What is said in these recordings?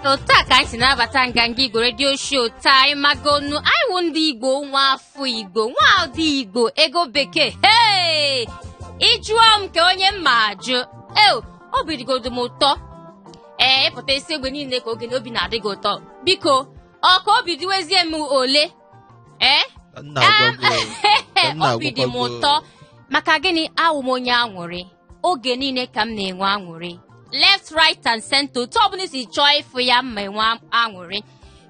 Otu a ka anyị si nabata Nganga Igbo Radio Show taa. Ị magonu anyị wụ ndị Igbo, nwa afọ Igbo, nwa ụdị Igbo, ego bekee. Hey! Ị jụọ m ka onye m ma ajụ eo, obi dịgodu m ụtọ. Ee, ịpụta isi egbe niile ka oge na obi na-adị gị ụtọ. Biko, ọ ka obi dịwezie m ole? Ee. Ka m na-agwa gị, ka m Obi dị m na-agwakwa gị. ụtọ maka gịnị? Awụ m onye aṅụrị. Oge niile ka m na-enwe aṅụrị, left, right and center. Otu ọbụla i si chọọ ịfụ ya, m ma enwe aṅụrị.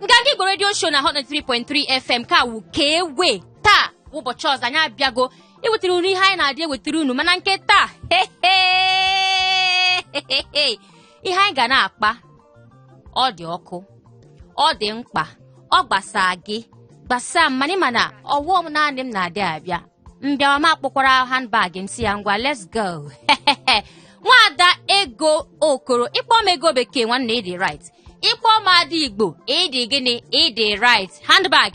Nganga Igbo Radio Show na Hot 93.3 FM ka wụ ka ewe. Taa bụ ụbọchị ọzọ anyị abịago iwetara unu ihe anyị na-adị ewetara unu, mana nke taa, ihe anyị ga na-akpa, ọ dị ọkụ, ọ dị mkpa, ọ gbasaa gị, gbasaa m. Mana ịma na ọwụọ m naanị m na-adị abịa. Mbịawa m akpọkwara handbag m, si ya, "Ngwa, let's go." Nwaada Ego Okoro, ịkpọ m ego bekee, nwanne, ịdị right. Ịkpọ m ada Igbo, ịdị gịnị? Ịdị right. Handbag,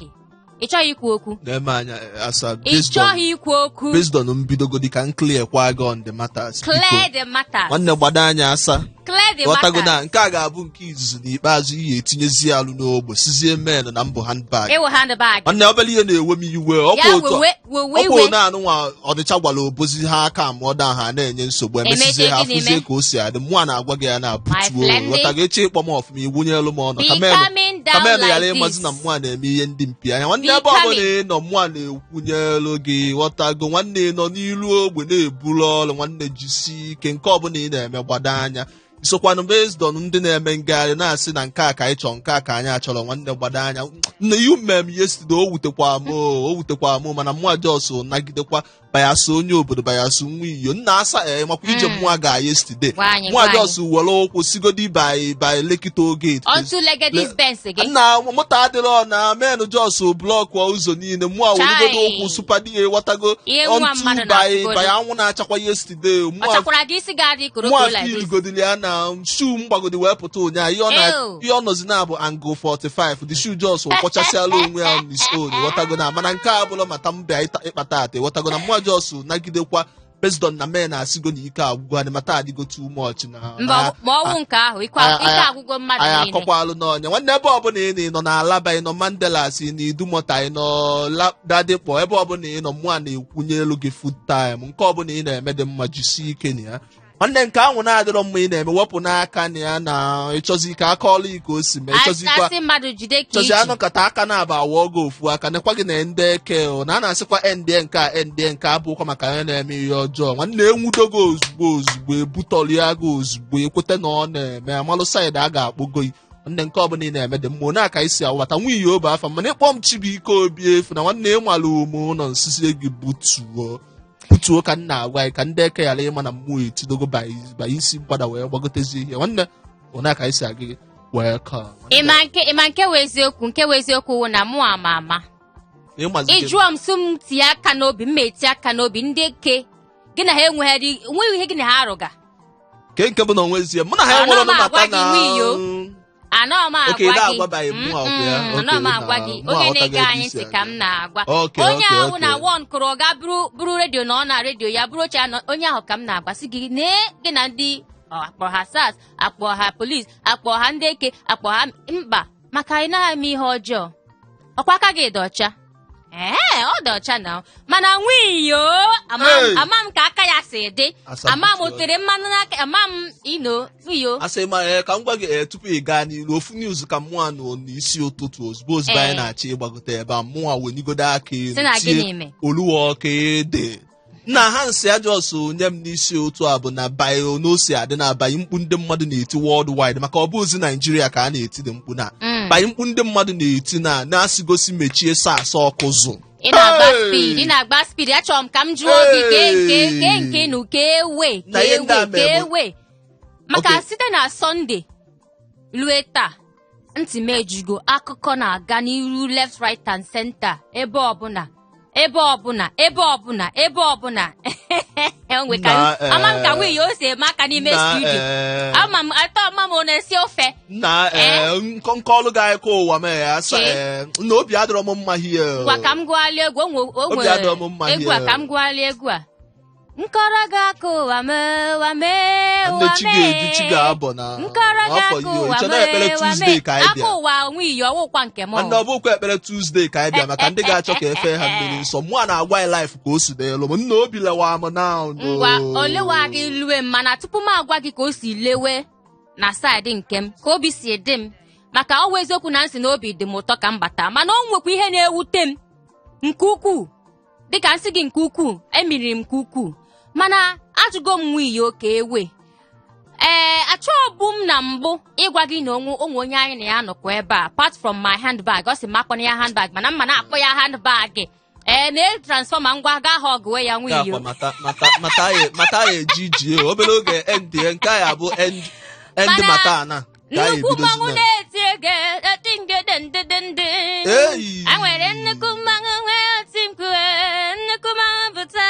ị chọghị ikwu okwu? Na-eme anya asa. Ị Based on chọghị ikwu okwu? Based on mbidogodi ka m clear kwa gị on the matters. Clear Biko. the matters. Nwanne, gbado anya asa. Clear the Ghọtago na matters. nke a ga-abụ nke izizi na ikpeazụ ihe etinyezi alụ n'ogbe sizie men na mbụ handbag. Ịwụ handbag. Nwanne, obere ihe na-ewe m iwe ọkwa Ya otu wewe wewe ọkwa iwe. one anụnwa Ọnịcha gwara obozi ha aka mụọda ha na-enye nsogbu, emesizie ha Emeche gịnị fụzie mee? ka o si adị. Mụa na-agwa gị ya na butuo. Friend. Ghọtago eche ịkpọ m ọfụma, iwunyelu m ọnụ Be ka menụ coming ka down menụ ghara like ịmazi this. na mmụọ na-eme ihe ndị mpi anya. Nwanne, Be ebe ọbụla coming. ị nọ, mmụọ na-ekwunyelu gị. Ghọtago, nwanne, ị nọ n'ilu ogbe na-eburu ọrụ. Nwanne, jisie ike. Nke ọbụla ị na-eme, gbado anya. Sokwanụ based on ndị na-eme ngagharị na-asị na nke a ka anyị chọrọ, nke a ka anyị achọrọ. Nwanne, gbado anya nna. Ihe mmemme yesterday, o wutekwa m, o wutekwa m, mana mụa just nagidekwa bayasụ onye obodo, bayasụ nwa iyo nna asa. Ee, makwa ije mụa ga yesterday. Gwa anyị, Mụa gwa anyị. just were ụkwụ sigodi by Lekki Toll Gate. Onto Legedis Benz gị. Nna, moto adịrọ na men just block ụzọ niile. Mụa weregodo Chai. ụkwụ supadi, ghọtago? Ihe nwa onto mmadụ by na-afụgodo. by anwụ na-achakwa yesterday. Ọ Mụa chakwara gị isi ga-adị mụa korokoro like this. feelgodili ya na shoe m gbagodi wee pụta ụnyaahụ. Ihe ọ na Ew. ihe ọ nọzi na bụ angle 45. The shoe just kwọchasịala onwe ya on its own. Ghọtago na mana nke a bụla mata mbịa ịkpata ata. Ghọtago na mụa just nagidekwa based on na men na-asịgo na ike agwụgo anyị, mata adịgo too much na Mba, na ma ọnwụ nke ahụ ike ike agwụgo mmadụ anyị niile. Akọkwalụ n'ọnya. Nwanne, ebe ọbụla ị nọ, ị nọ na Alaba, ị nọ Mandelas, ị nọ Idumota, ị nọ Ladipo, ebe ọbụla ị nọ, mụa na-ekwunye elu gị full time. Nke ọbụla ị na-eme dị mma, jisie ike na ya. Nwanne, nke ahụ na-adịrọ mma ị na-eme, wepụ n'aka na ya na ịchọzi ike aka ọlụ ike o si mee ịchọzikwa. Asị mmadụ jide ka Chọzi iji. Anọkọta aka na-aba awọ oge ofu aka nekwa gị na ndị eke o, na a na-asịkwa ndị nke a, ndị nke abụkwa maka onye na-eme ihe ọjọọ. Nwanne, enwudogo ozugbo ozugbo, ebutọrọ gị ozugbo, ekweta na ọ na-eme amalụ side a ga-akpọgo gị. Nwanne, nke ọbụla ị na-eme dị mma. Onye aka isi awata nwunye obe afa, mana ịkpọ m Chibuike Obi efu na nwanne, ịnwale ume ụlọ nsisi gị butuo butuo ka m na-agwa gị, ka ndị eke ghara ịma na mmụọ etidogo ba isi mgbada wee gbagotezi ihe. Nwanne, onye aka isi aga gị wee ka Ịma nke ịma nke wụ eziokwu, nke wụ eziokwu wụ na mụ ama ama. Ịmazi. Ị jụọ m sị m tie aka n'obi m, ma eti aka n'obi. Ndị eke gị na ha enweghị enweghị ihe gị na ha arụga. Nke bụ na onwezie mụ na ha Ọ enwere nọ m ọnụ agwa mata gị na nwiyo. Anọ m Oke, agwa ị gị. na-agwabaghị mụ ọgwụ ya. Mm-mm, Oke, anọ m na agwa gị. mụ Onye aghọtaghị na-ege ebe anyị isi ntị ka m aga. na-agwa. Onye ahụ na won kụrụ ọga buru redio na ọ na redio ya bụrụ oche anọ, onye ahụ ka m na-agwa sị gị nee gị na ndị ọ, akpọ ha SARS, akpọ ha police, akpọ ha ndị eke, akpọ ha mkpa, maka ị naghị eme ihe ọjọọ. Ọkwa aka gị dị ọcha. Ee, ọ dị ọcha na mana nwiyo ama m. Hey! Ama m ka aka ya si dị. Asa Ama m butuo. o tere mmanụ n'aka. Ama m ino nwiyo. Asị ma ee, ka m gwa gị, ee, tupu ị gaa n'ilu, ofu news ka mụa nọ n'isi ụtụtụ ozugbo ozugbo anyị na-achọ ịgbagote ebe a, mụnwa wenigodo aka elu Sị na tie gịnị mee? Oluwa ọka ede nna ha nsị a just nye m n'isi otu a bụ na bio n'osi adị na abaghị mkpu ndị mmadụ na-eti worldwide, maka ọ bụ ozi Naijiria ka a na-eti dị mkpu na baghị mkpu ndị mmadụ na-eti na na-asị gosi mechie SARS ọkụzụ. Ị na-agba Hey! speed, ị na-agba speed. Achọrọ m ka m jụọ gị kee nke kee nke nụ ka ewe Na ka ihe ndị ewe a ka mere bụ- ewe maka site na Sọnde lue taa, ntị m ejugo akụkọ na-aga n'iru left, right and center, ebe ọbụla, ebe ọbụla, ebe ọbụla, ebe ọbụla. Enwe ka Na, eh, ama m ka nwunye o si eme aka n'ime na, studio. Ama m atọ, ama m ọ na-esi ofe. Na ee, nkọlụ gị akụkọ ụwa mee ya asa. Ee, na obi adịrọ m mma hie. Ngwa, ka m gụghalị egwu o Obi nwere adịrọ m mma egwu a here. Ka m gụghalị egwu a. Nkọrọ gị aka ụwa mee, ụwa mee, Nne ụwa chi ga-eju chi mee. ga-abọ na Nkọrọ gị n'afọ aka iyo ụwa iche na ekpere mee, ụwa Tuesday mee. ka anyị Aka bịa. ụwa onwe iyi ọwụkwa nke m. Nwanne, ọ bụkwa ekpere Tuesday ka anyị bịa maka ndị ga-achọ ka efe ha mmiri nsọ. Mụ a na-agwa ya life ka o si n'elu m, nna, obi lewa m na. Ngwa, olewa gị lue m, mana tupu m agwa gị ka o si lewe na side nke m, ka obi si dị m, maka ọ wụ eziokwu na nsị na obi dị m ụtọ ka m bata, mana o nwekwa ihe na-ewute m nke ukwuu, dịka nsị gị nke ukwuu emiri m nke ukwuu, mana ajụgo m nwunye oke ewe. Ee, achọbụ m na mbụ ịgwa gị na onwe onwe onye anyị na ya nọkwa ebe a, apart from my handbag. Ọ sị m akpọna ya handbag, mana mma na-akpọ ya handbag. Ee, na transformer ngwa gaa ha ọgụwe ya nwunye. Ga-akwa mata mata mata ya mata ya eji ji obere oge end ya, nke a ya bụ end end. Mana Mata ana ka anyị nnukwu ebidozi mmanwụ na na-eti ege eti ngede ndede ndị. Eyi. A nwere nnukwu mmanwụ nwee oti mkpu, nnukwu mmanwụ pụta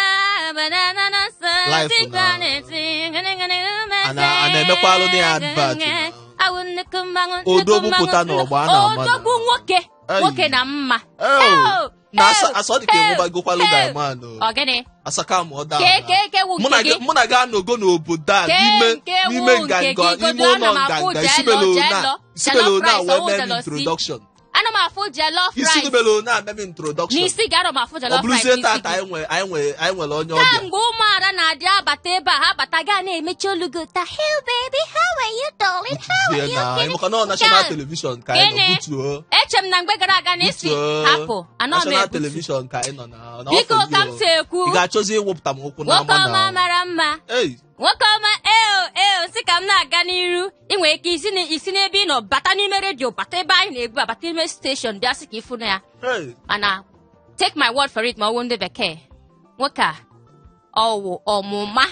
banana na nsọ Life oti mkpu a na-eti ngene ngene. A na-emekwalụ na ya advert na- Awụ nnukwu mmanwụ, nnukwu Odogwu mmanwụ, pụta n'ọgbọ a na-ama na- odogwu nwoke. Eyi. Nwoke na mma. Ew. Na Ew, asa asa ọ dị ka ew, enwebagokwalụ ew. ga-ema no. Ọ gịnị? Asaka ma ọ daa. Ke ke ke wu Mụ na nke gị gị. Mụ na gị anọgo n'obodo a Ke n'ime nke wu n'ime nke nganga gị, godu ime ụlọ ana m afụ nganga jelo, isibelo na jelo, isibelo jollof na rice, wee ọwụ mee m jealousy. introduction. Ana m afụ jollof rice Isibelo na eme m introduction. N'isi gị, ana m afụ Ọ jollof rice bụrụzie n'isi tata gị. anyị nwere onye ọbịa. Kamgbe ụmụada na-adị abata ebe a, ha bata gaa na-emechi olu gị ụta, "Hey baby, how are you, darling? How are Butuzie you?" na Gịnị? maka na ọ national Nke a- television ka anyị nọ. Gịnị? Butuo. Eche m na mgbe gara aga na isi Butuo. hapụ anọ m National ebutu. television ka anyị nọ na Biko, ọfọ ka m gị si o. ekwu. Ị ga-achọzi ịwụpụta m ụkwụ Nwoke n'ama ọma na mara mma. Ei. Nwoke ọma, eo eo, nsị ka m na-aga n'iru, ị nwere ike isi n'ebe ị nọ bata n'ime redio, bata ebe anyị na-ebu, abata n'ime station, bịa sị ka ịfụ na ya. Ei. Mana take my word for it, ma ọ wụ ndị bekee, nwoke a ọwụ ọmụma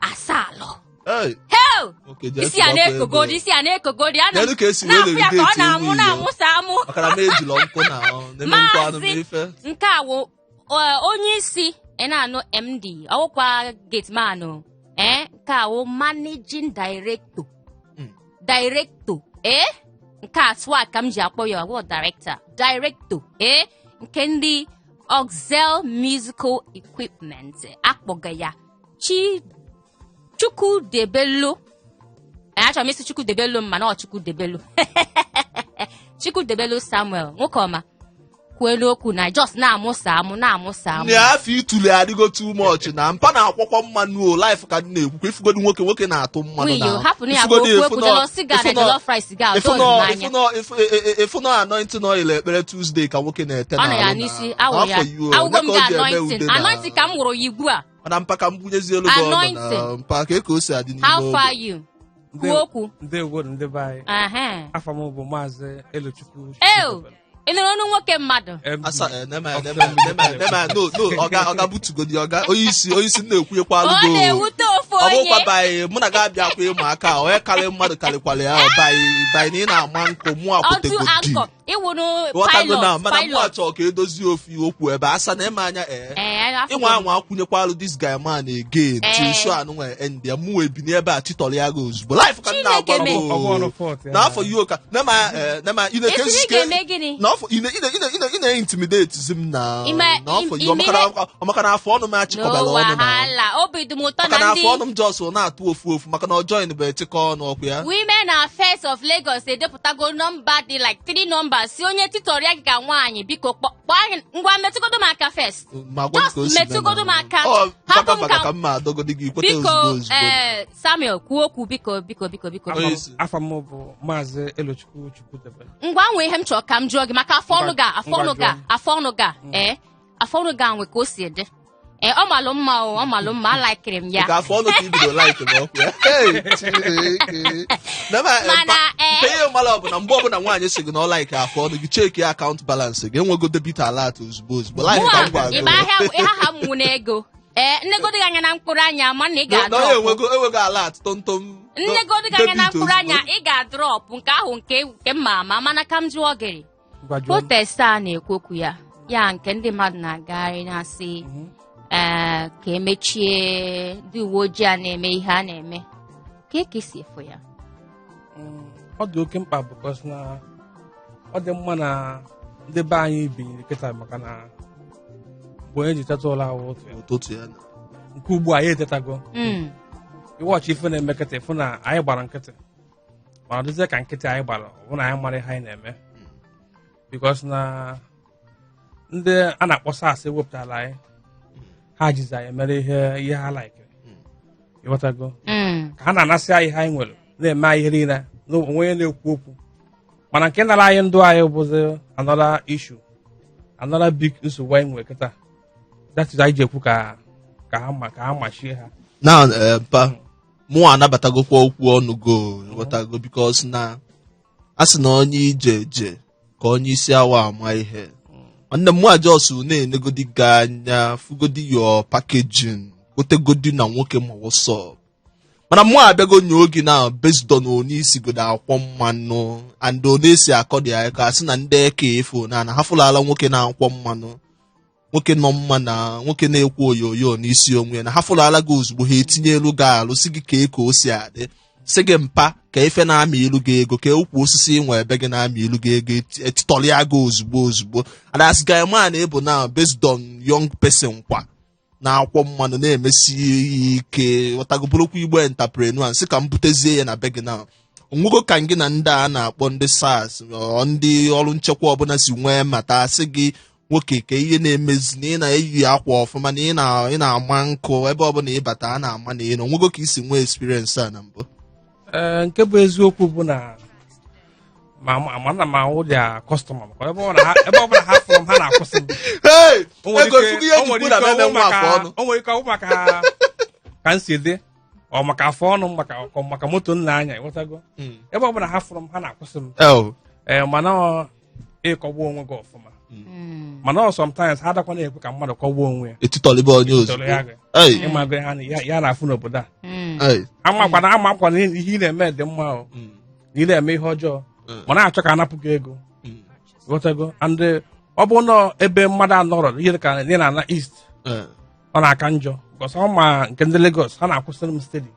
asalụ. Ei. Heo! Nwoke jee Isi a tụbakwa na-ekogodi ego. isi a na-ekogodi ana m Kedu ka esi wee na-afụ ya ka ọ leride na-amụ eti na-amụsa amụ. Maka na m ejila nkwụ na ọ na-eme nkwụ anụ m Maazị, ife. Nke a wụ onye isi, ị na-anụ, MD, ọwụkwa gateman o. Ee, nke a wụ managing director. Director, ee, nke a swag ka m ji akpọ ya, ọwụ director, director, ee, nke ndị Oxel Musical Equipment, akpọga ya Chi Chukwudebelu. Ee, achọrọ m isi Chukwudebelu, mana ọ Chukwudebelu, Chukwudebelu Samuel. Nwoke ọma, kwuelu okwu na just na-amụsa amụ, na-amụsa amụ. Na afọ itule adịgo too much na mpa na-akwọkwọ mmanụ o. Life ka m na-ekwukwa, ifugodi nwoke, nwoke na-atụ mmanụ. Nwunye, Na hapụ na ya bụ okwu okwu jollof siga na jollof rice ga atọ n'anya. Ịfụnọ anointing oil ekpere Tuesday ka nwoke na-ete Ọ nọ ya n'alụ n'isi na awụ ya n'afọ yiwo, awụgo m ya gị ka o ji eme anointing ude na- Anointing ka m wụrụ ya ugbu a. Mana mpa, ka m bunyezie elu gị ọnụ na Anointing. mpa ka o si adị n'ime How far oge. you? Kwuo okwu. Ndewo, ndị be anyị. Ehe. Afọ m bụ Maazị Elochukwu. Eo, ị nụrụ ọnụ nwoke mmadụ. MD. Asa nema ya, nema ya, nema ya, nema ya. No, no, ọga, ọga, butugodi ọga, onye isi, onye isi m na-ekwunyekwa Ọ alụgo. na-ewute ofu Ọ onye. bụkwa baị mụ na gị abịakwa ịmụ aka, onye karị mmadụ karịkwara ya baị baị na ị na-ama nkụ mụ Ọtụ akwụtegodi. ankọ ịwụrụ. Ghọtago na Pilot mana mụ pilot. achọ ka edozie ofu okwu ebe asa na eme anya, ee. Ee, afọ Ịnwa anwa akwụnyekwalụ this guy man again Ee. till show anụ nwere end ya, mụ ebini ebe a titọrọ ya gị ozugbo. Life ka m na-agwa Chineke gị. mee. Ọ bụ ọnụ fọt ya. N'afọ yi ụka nema ya, ee, nema ya, ị na-eke Esi na ị ga-eme gịnị? N'afọ ị na-intimidate zi m na n'afọ yi ọmaka na afọ ọnụ m No achịkọbara ọnụ na wahala, obi dị m ụtọ maka na na ndị afọ ọnụ m jos na-atụ ofu ofu, maka na ọ join bụ echịkọ ọnụ ọkụ ya. Women Affairs of Lagos edepụtago nọmba dị like three numbers, si onye titọrọ gị ka nwaanyị, biko kpọọ anyị. Ngwa, metụgodo m aka first. Ma gwa m ka o Just si mee. Metụgodo m aka. Ọ Hapụ baka m baka ka ka m ma adọgodi gị kweta Biko. ozugbo ozugbo. Ee, Samuel, kwuo okwu, biko, biko, biko, biko. Onye isi. Afọ m bụ Maazị Elochukwu Chukwudebere. Ngwa, nwee ihe m chọrọ ka m jụọ gị maka afọ ọnụ ga afọ ọnụ Ngwa, ga jụọ m. Afọ ọnụ ga, ee, afọ ọnụ ga nwe ka o si dị. Ee, ọ malụ mma o, ọ malụ mma, alaikiri m ya. Nke afọ ọnụ ka i bido like m ọkụ ya. Hey, Chineke. Na Mana, mpe ihe mara ọ bụ na mgbe ọbụla nwaanyị sị gị na ọ like afọ ọnụ gị, check account balance gị, enwego debit alert ozugbo ozugbo. Like ka m gwa Mụa gị. ịba ahịa ihe ha mụ na ego, ee, nnegodo gị anya na mkpụrụ anya ma na ị Na onye ga-adrọpụ. enwego alert tomtom. Nnegodo gị anya na Debit mkpụrụ anya, ozugbo. ị ga-adrọpụ nke ahụ nke mma ama. Mana ka m jụọ gị, Ngwa, jụọ m. protest a na-ekwu okwu ya, ya nke ndị mmadụ na-agagharị na-asị ee ka emechie ndị uwe ojii a na-eme ihe a na-eme, ka esi efu ya? Ọ dị oke mkpa because na ọ dị mma na ndị be anyị binyere kịta, maka na mgbe onye ji teta ụlọ ahụ ụtụ ya. Ụtụtụ ya na. Nke ugbu a ya etetago. Iwọchị ife na-eme kịta, ịfụ na anyị gbara nkịtị, mana ọ dịzie ka nkịtị anyị gbara, ọ bụ na anyị mara ihe anyị na-eme, because na ndị a na-akpọ SARS ewepụtara anyị, ha jizi anyị mere ihe ha laikiri, ịghọtago? Ka ha na-anasị anyị ihe anyị nwere, na-eme anyị ihe niile na onwe onye na-ekwu okwu, mana nke nara anyị ndụ anyị bụzi another issue, another big nsogbu anyị nwere kịta. That is anyị ji ekwu ka ha ma ka ha machie ha. Na mpa mụ anabatagokwa okwu ọnụ go, ghọtago? Because na a sị na onye ije je ka onye isi awa ama ihe. Nwanne m, mụ just na-enegodi gị anya, fugodi your packaging, gotegodi na nwoke ma what's up, mana mụ abịago nye oge na based on onye isi godo akwọ mmanụ and onye esi akọ dị anyị, ka asị na ndị eke efu na ha fụlala nwoke na-akwọ mmanụ, nwoke nọ mma na nwoke na-ekwu oyoyo n'isi onwe ya, na ha fụlala gị ozugbo, ha etinye elu gị alụ, si gị ka o si adị, si gị mpa ka ife na-amị ilu gị ego, ka ukwu osisi ịnwe ebe gị na-amị ilu gị ego, etitọrịa gị ozugbo ozugbo. And as guy man ịbụ na based on young person kwa na-akwọ mmanụ na-emesi ya ike, ghọtago? Bụrụkwa Igbo entrepreneur, nsị ka m butezie ya na be gị na onwego ka gị na ndị a na-akpọ ndị SARS ọ ndị ọrụ nchekwa ọbụla si nwee mata, sị gị nwoke ka ihe na-emezi na ị na-eyi akwa ọfụma, na ị na-ama nkụ ebe ọbụla ịbata a na-ama na ị nọ onwego, ka isi nwee experience a na mbụ? Ee, nke bụ eziokwu bụ na ma na m ahụ dia customer, maka ebe ọ bụla ha fụrụ m, ha na-akwụsị m. Hey! O nwere Ego ike- ifugo ihe o nwere jikwu na ike meme ọ bụ nwa afọ ọnụ. O nwere ike ọ bụ maka ka m si dị, ọ maka afọ ọnụ m, maka moto m na-anya, ịghọtago? Ebe ọ bụla ha fụrụ m, ha na-akwụsị m. Ee, mana ọ ịkọgbu onwe gị ọfụma, mana ọ sometimes ha adakwa na-ekwe ka mmadụ kọgbuo onwe ya. Etitọlibe onye Tọrọ ozugbo. Ya gị. Ei! Ịmago ha ya na-afụ n'obodo a. Ei! Amakwana ihe ị na-eme dị mma o, na ị na-eme ihe ọjọọ, ma na-achọ ka anapụ gị ego, ghọtago? And ọ bụ na ebe mmadụ anọrọ, ihe dị ka ị na-ana east, ọ na-aka njọ, because ọ ma nke ndị Lagos ha na-akwụsịrị m steady.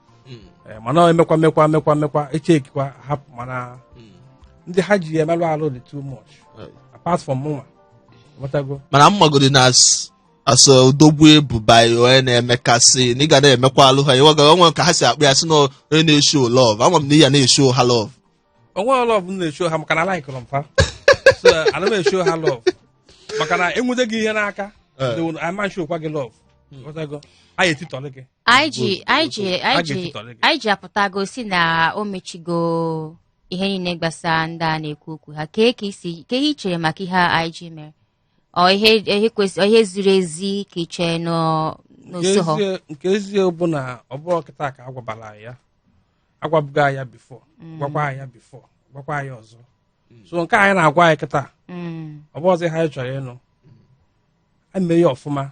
Mana ọ emekwa mekwa mekwa mekwa echekwa hapụ, mana ndị ha ji emerụ alụ dị too much. Apart from mụnwa, ghọtago? Mana mmagodi na as odogwu ebubai onye na-emekasị na ị ga na-emekwa alụ ha, ịwaga onwe ka ha si akpụ ya, sị na onye na-eshow love, ama m na ị ya na-eshow ha love. Onwe love m na-eshow ha, maka na laikụrụ m fa, so ana m eshow ha love, maka na enwute gị ihe n'aka, they will ama showkwa gị love, ghọtago? A etitọrọ gị. Anyị ji A anyị ji ga-etitọrọ gị. Anyị ji apụtago si na o mechigo ihe niile gbasara ndị a na-ekwu okwu ha. Kee ka isi ke ihe i chere maka ihe a anyị ji mere, ọ ihe kwesị, ọ ihe ziri ezi ka ị chee n'osoghọ? Nke ezie bụ na ọ bụrụ kịta ka agwabala anyị ya, agwabugo anyị ya before, gwakwa anyị ya before, gwakwa anyị ọzọ, so nke anyị na-agwa anyị kịta, ọ bụ ọzọ ihe anyị chọrọ ịnụ. Ha mee ya ọfụma,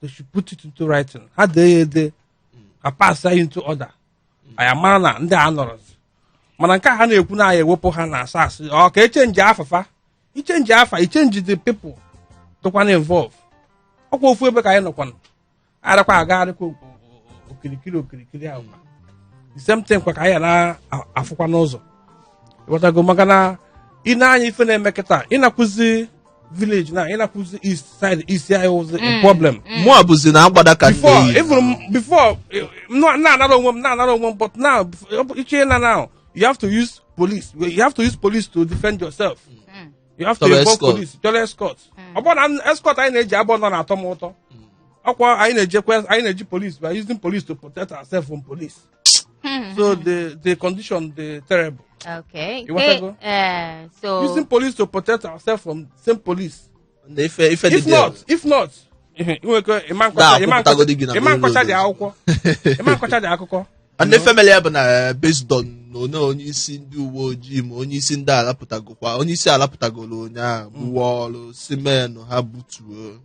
they should put it into writing, ha dee ya ede, ha pass ya into order, anyị amara na ndị a nọrọzi. Mana nke a ha na-ekwu na anyị ewepụ ha na SARS, ọ ka echange afafa, ichange afa, ichange the people tụkwana involve. Ọkwa ofu ebe ka anyị nọkwana, arakwa agagharịkwa okirikiri okirikiri ahụ kwa. The same thing kwa ka anyị na-afụkwa n'ụzọ, ịghọtago? Maka na ị na-anya ife na-eme kịta, ịnakwụzi village na ịnakwụzi east side, east anyị wụzi a problem. Mụ bụzi na agbada ka Before nne yi. even before m na-anara onwe m, na-anara onwe m, but now iche na now you have to use police, you have to use police to defend yourself. You have to Chọrọ involve escort. police, chọrọ escort. Ọ bụrụ na escort anyị na-eji abụọ nọ na-atọ m ụtọ, ọkwa anyị na-ejekwa, anyị na-eji police, we are using police to protect ourselves from police. So the condition dị terrible. Okay. Ịghọtago? So Using police to protect ourselves from same police. Na ife dị If not, if not, inwe ike ịma nkọcha ịma Na-akwụpụtagodi gị na ịma main nkọcha road. dị akwụkwọ, ịma nkọcha dị akụkọ. And ife mere ya bụ na based on na onye isi ndị uwe ojii ma onye isi ndị ala pụtagokwa, onye isi ala pụtagoro ụnyaahụ gbuwa ọrụ si menụ ha butuo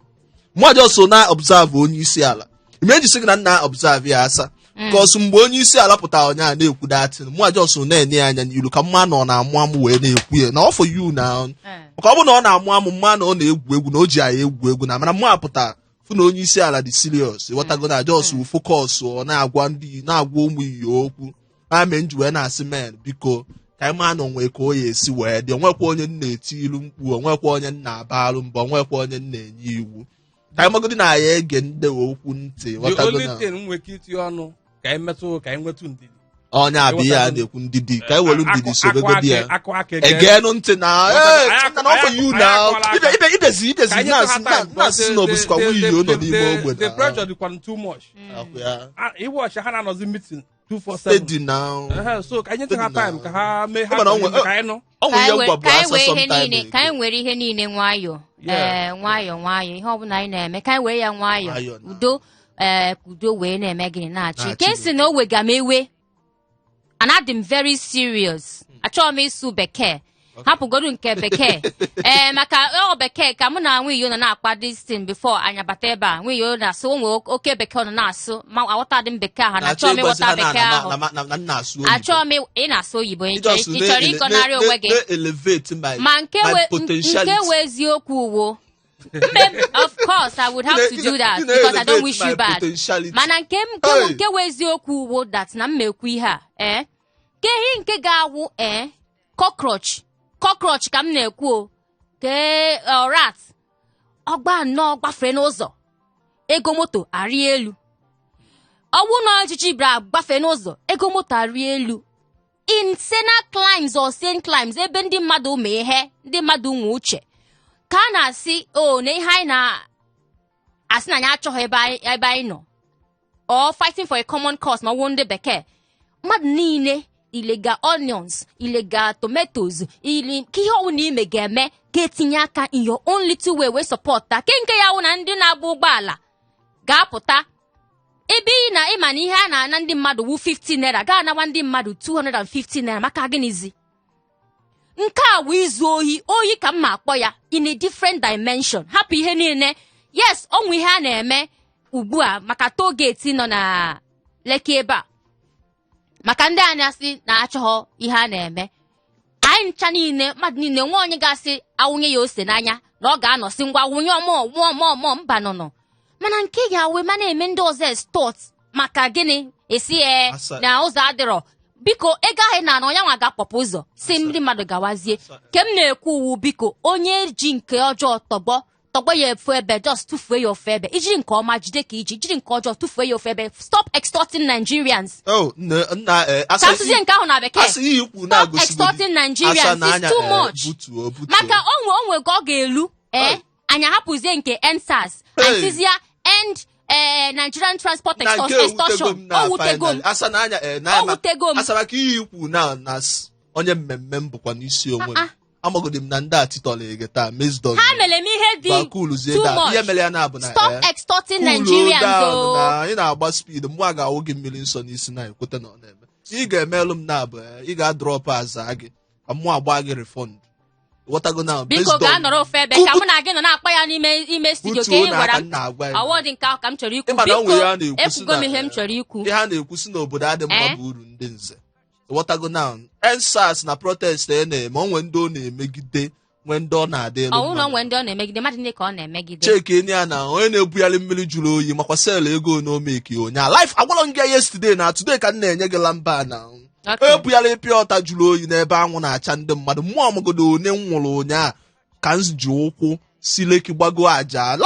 mmadụ so na observe onye isi ala ime eji sị gị na nna observe ya asa cause mgbe onye isi ala pụtara ụnyaahụ na-ekwu datin, mụ just na-enye ya anya n'ilu ka mma na ọ na-amụ amụ wee na-ekwu ya na ọ for you na maka ọ bụ na ọ na-amụ amụ, mma na ọ na-egwu egwu, na o ji anyị egwu egwu na mana mụ apụta fụ na onye isi ala dị serious, ịghọtago? Na just focus, ọ na-agwa ndị na-agwa ụmụ iyo okwu ha mee nji wee na-asị men biko ka anyị maa na onwe ka o ya esi wee dị. Onwekwa onye m na-eti ilu mkpu, onwekwa onye m na-abalụ mbọ, onwekwa onye m na-enye iwu. Ka anyị magodi na ya ege ndị okwu ntị. The Ghọtago only na thing m nwere ike itinye ọnụ, ka anyị metụ, ka anyị nwetụ ndidi. Onye abịa ihe a na-ekwu, ndidi, ka anyị were ndidi sobegodi ya. Akụ aka ege. Egenụ ntị na Ghọtago, ee, anyị na ọfọ you anyị na akụọla aka. ibe ibezi ibezi Ka anyị nyetụ ha na-asị time, na-asị na obusikwa nwunye nọ n'ime ogbe the na pressure dịkwa too much. Akwụ ya. Iwe ọchị ha na-anọzi meeting 247. Steady now. Ehe, so ka anyị nyetụ ha Steady time now. ka ha mee ha Mana chọrọ ime, ka anyị nụ. ọ Ka nwere anyị ihe were ngwa bụ ka anyị asa were ihe sometime niile, ka anyị were ihe niile nwayọọ. Yeah. Ee, nwayọọ nwayọọ, ihe ọbụla anyị na-eme, ka anyị were ya nwayọọ. Nwayọọ na. Udo, ee, ka udo wee na-eme gịnị? Na-achị. Na-achị. Ke si na o wega m ewe and adị m very serious. Achọghị m ịsụ bekee, hapụgodu nke bekee, ee, maka ọ bekee ka mụ na Nwiyo nọ na-akpa this thing before anyị abata ebe a. Nwiyo na-asụ, o nwere oke bekee ọ nọ na-asụ, ma aghọtadị m bekee ahụ na Na-achọ achọghị m ịgwazi ịghọta ha na bekee ahụ. na m na-asụ oyibo. Achọghị m ị na-asụ oyibo, ị chọrọ Just ị chọrọ ịgọnarị onwe gị. Na-elevate my Ma nke my we nke potentiality. we eziokwu wo mbe, of course I would have to do that because I don't wish you bad. Mana nke m nke Hey. nke we eziokwu wo that na m ekwu ihe a, ee, ke ihe nke ga-awụ, ee, cockroach, cockroach ka m na-ekwu o, ke rat ọgba nnọọ gbafere n'ụzọ, ego moto arị elu. Ọwụ na ọchịchị bịara gbafe n'ụzọ, ego moto arị elu. In saner climes or sane climes, ebe ndị mmadụ ma ihe, ndị mmadụ nwe uche, ka a na-asị o na ihe anyị na-asị na anyị achọghị ebe anyị nọ or fighting for a common cause, ma ọ wụ ndị bekee mmadụ niile, ilega onions, ilega tomatoes, ili ka ihe ọwụ na ime ga-eme ga-etinye aka in your own little way wee support ta ke nke ya wụ na ndị na-agba ụgbọala ga-apụta ebe ị na ịma na ihe a na-ana ndị mmadụ wụ 50 naira, ga-anawa ndị mmadụ 250 naira. Maka gịnịzi? Nke a wụ izu ohi, ohi ka m ma akpọ ya in a different dimension. Hapụ ihe niile, yes, ọnwụ ihe a na-eme ugbu a maka toll gate nọ na Lekki ebe a, maka ndị a na-asị na achọghọ ihe a na-eme. Anyị ncha niile, mmadụ niile, nwa onye ga-asị awụnye ya ose n'anya na ọ ga-anọsị ngwa wụnye ọmọ mụọ mụọ mụọ mba nọnọ. Mana nke ga-awe ma na-eme ndị ọzọ extort, maka gịnị? Esi ee na ụzọ adịrọ. Biko, ego ahụ ị na-ana, onye nwa ga-akpọpụ ụzọ si ndị mmadụ gawazie. Ke m na-ekwu uwu, biko, onye ji nke ọjọọ tọgbọ tọgbọ ya efu ebe, just tụfuo ya ofu ebe. Ijiri nke ọma jide ka iji jiri nke ọjọọ tụfuo ya ofu ebe. Stop extorting Nigerians. Oh, nne nna, Ka asụzie nke ahụ na bekee. Asị ihe ikwu Stop na-agosigo. extorting Nigerians, it's too much. Butuo butuo. Maka onwe ka ọ ga-elu, ee, anyị ahapụzie nke EndSARS, Hey. anyị sizie end, ee, Nigerian transport Na nke ewutego extortion. m na O wutego m. finally. Asa na anya na O wutego m. Asa maka ihe ikwu na onye mmemme m bụkwa n'isi onwe m. Ah, ah. Amagodi m na ndị a titọrọ ege taa mezdon. Ha mere m ihe dị Bakuluzie too da much. ihe mere ya na-abụ na Stop extorting cool Nigerians down. o. Na ị na-agba speed mgbe a ga-awụ gị mmiri nsọ n'isi na ekweta na ọ na-eme. Ị ga-emelụ m na abụ, ị ga-adrop aza gị ka mụ agba gị refund. Ghọtago na Biko, based gaa on nọrọ ofe ebe ka mụ na gị nọ na-akpa ya n'ime ime studio ka butuo ị na gwara aka m. m na-agwa ya. Ọwọ dị nke ahụ ka m chọrọ ikwu. Ịma na o Biko, nwere ihe a na-ekwu sị ekwugo m na, ihe m chọrọ ikwu. Ihe a na-ekwu si n'obodo adị mma Eh? bụ uru ndị nze. Ghọtago na EndSARS na protest e na-eme, onwe ndị ọ na-emegide, nwee ndị ọ na-adị elu Ọwụ na mma. onwe ndị ọ na-emegide, mmadụ niile ka ọ na-emegide. Cheke enyi ya na onye na-ebugharị mmiri jụrụ oyi makwa sel ego na omeki onye life agwalọ m gị yesterday na today ka m na-enye gị lamba na ebugharị pịa ọta jụrụ oyi n'ebe anwụ na-acha ndị mmadụ. Mmụọ ọmụgodo one m nwụrụ ụnyaa ka m ji ụkwụ si Lekki gbago aja.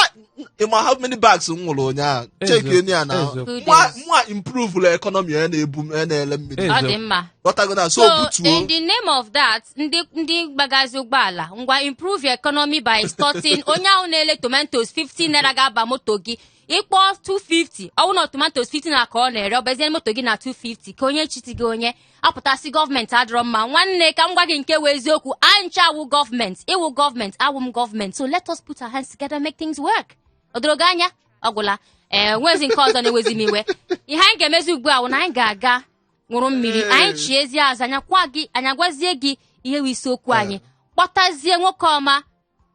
Ịma how many bags m nwụrụ ụnyaa? Cheke enyi ya na Eziokwu. mwa improve economy ya na-ebu ya na-ele mmiri. Ọ dị mma. Ghọtago na so So butuo. in the name of that, ndị gbagazi ụgbọala, ngwa, improve your economy by extorting onye ahụ na-ele tomatoes 50 naira ga-aba moto gị ịkpọ 250. Ọwụ na tomatoes 50 naira ka ọ na-ere, ọ bezie moto gị na 250 ka onye chiti gị, onye apụtasị gọọmenti adịrọ mma. Nwanne, ka m gwa gị nke wụ eziokwu, anyị ncha awụ gọọmenti, ịwụ gọọmenti, awụ m gọọmenti, so let us put our hands together, make things work. O doro gị anya? Ọ gwụla. Ee, nwezi nke ọzọ na-ewezi m iwe, ihe anyị ga-emezi ugbu a wụ na anyị ga-aga ṅụrụ mmiri. Anyị chiezie azụ, anya kwa gị, anyị agwazie gị ihe wụ isiokwu anyị. Kpọtazie nwoke ọma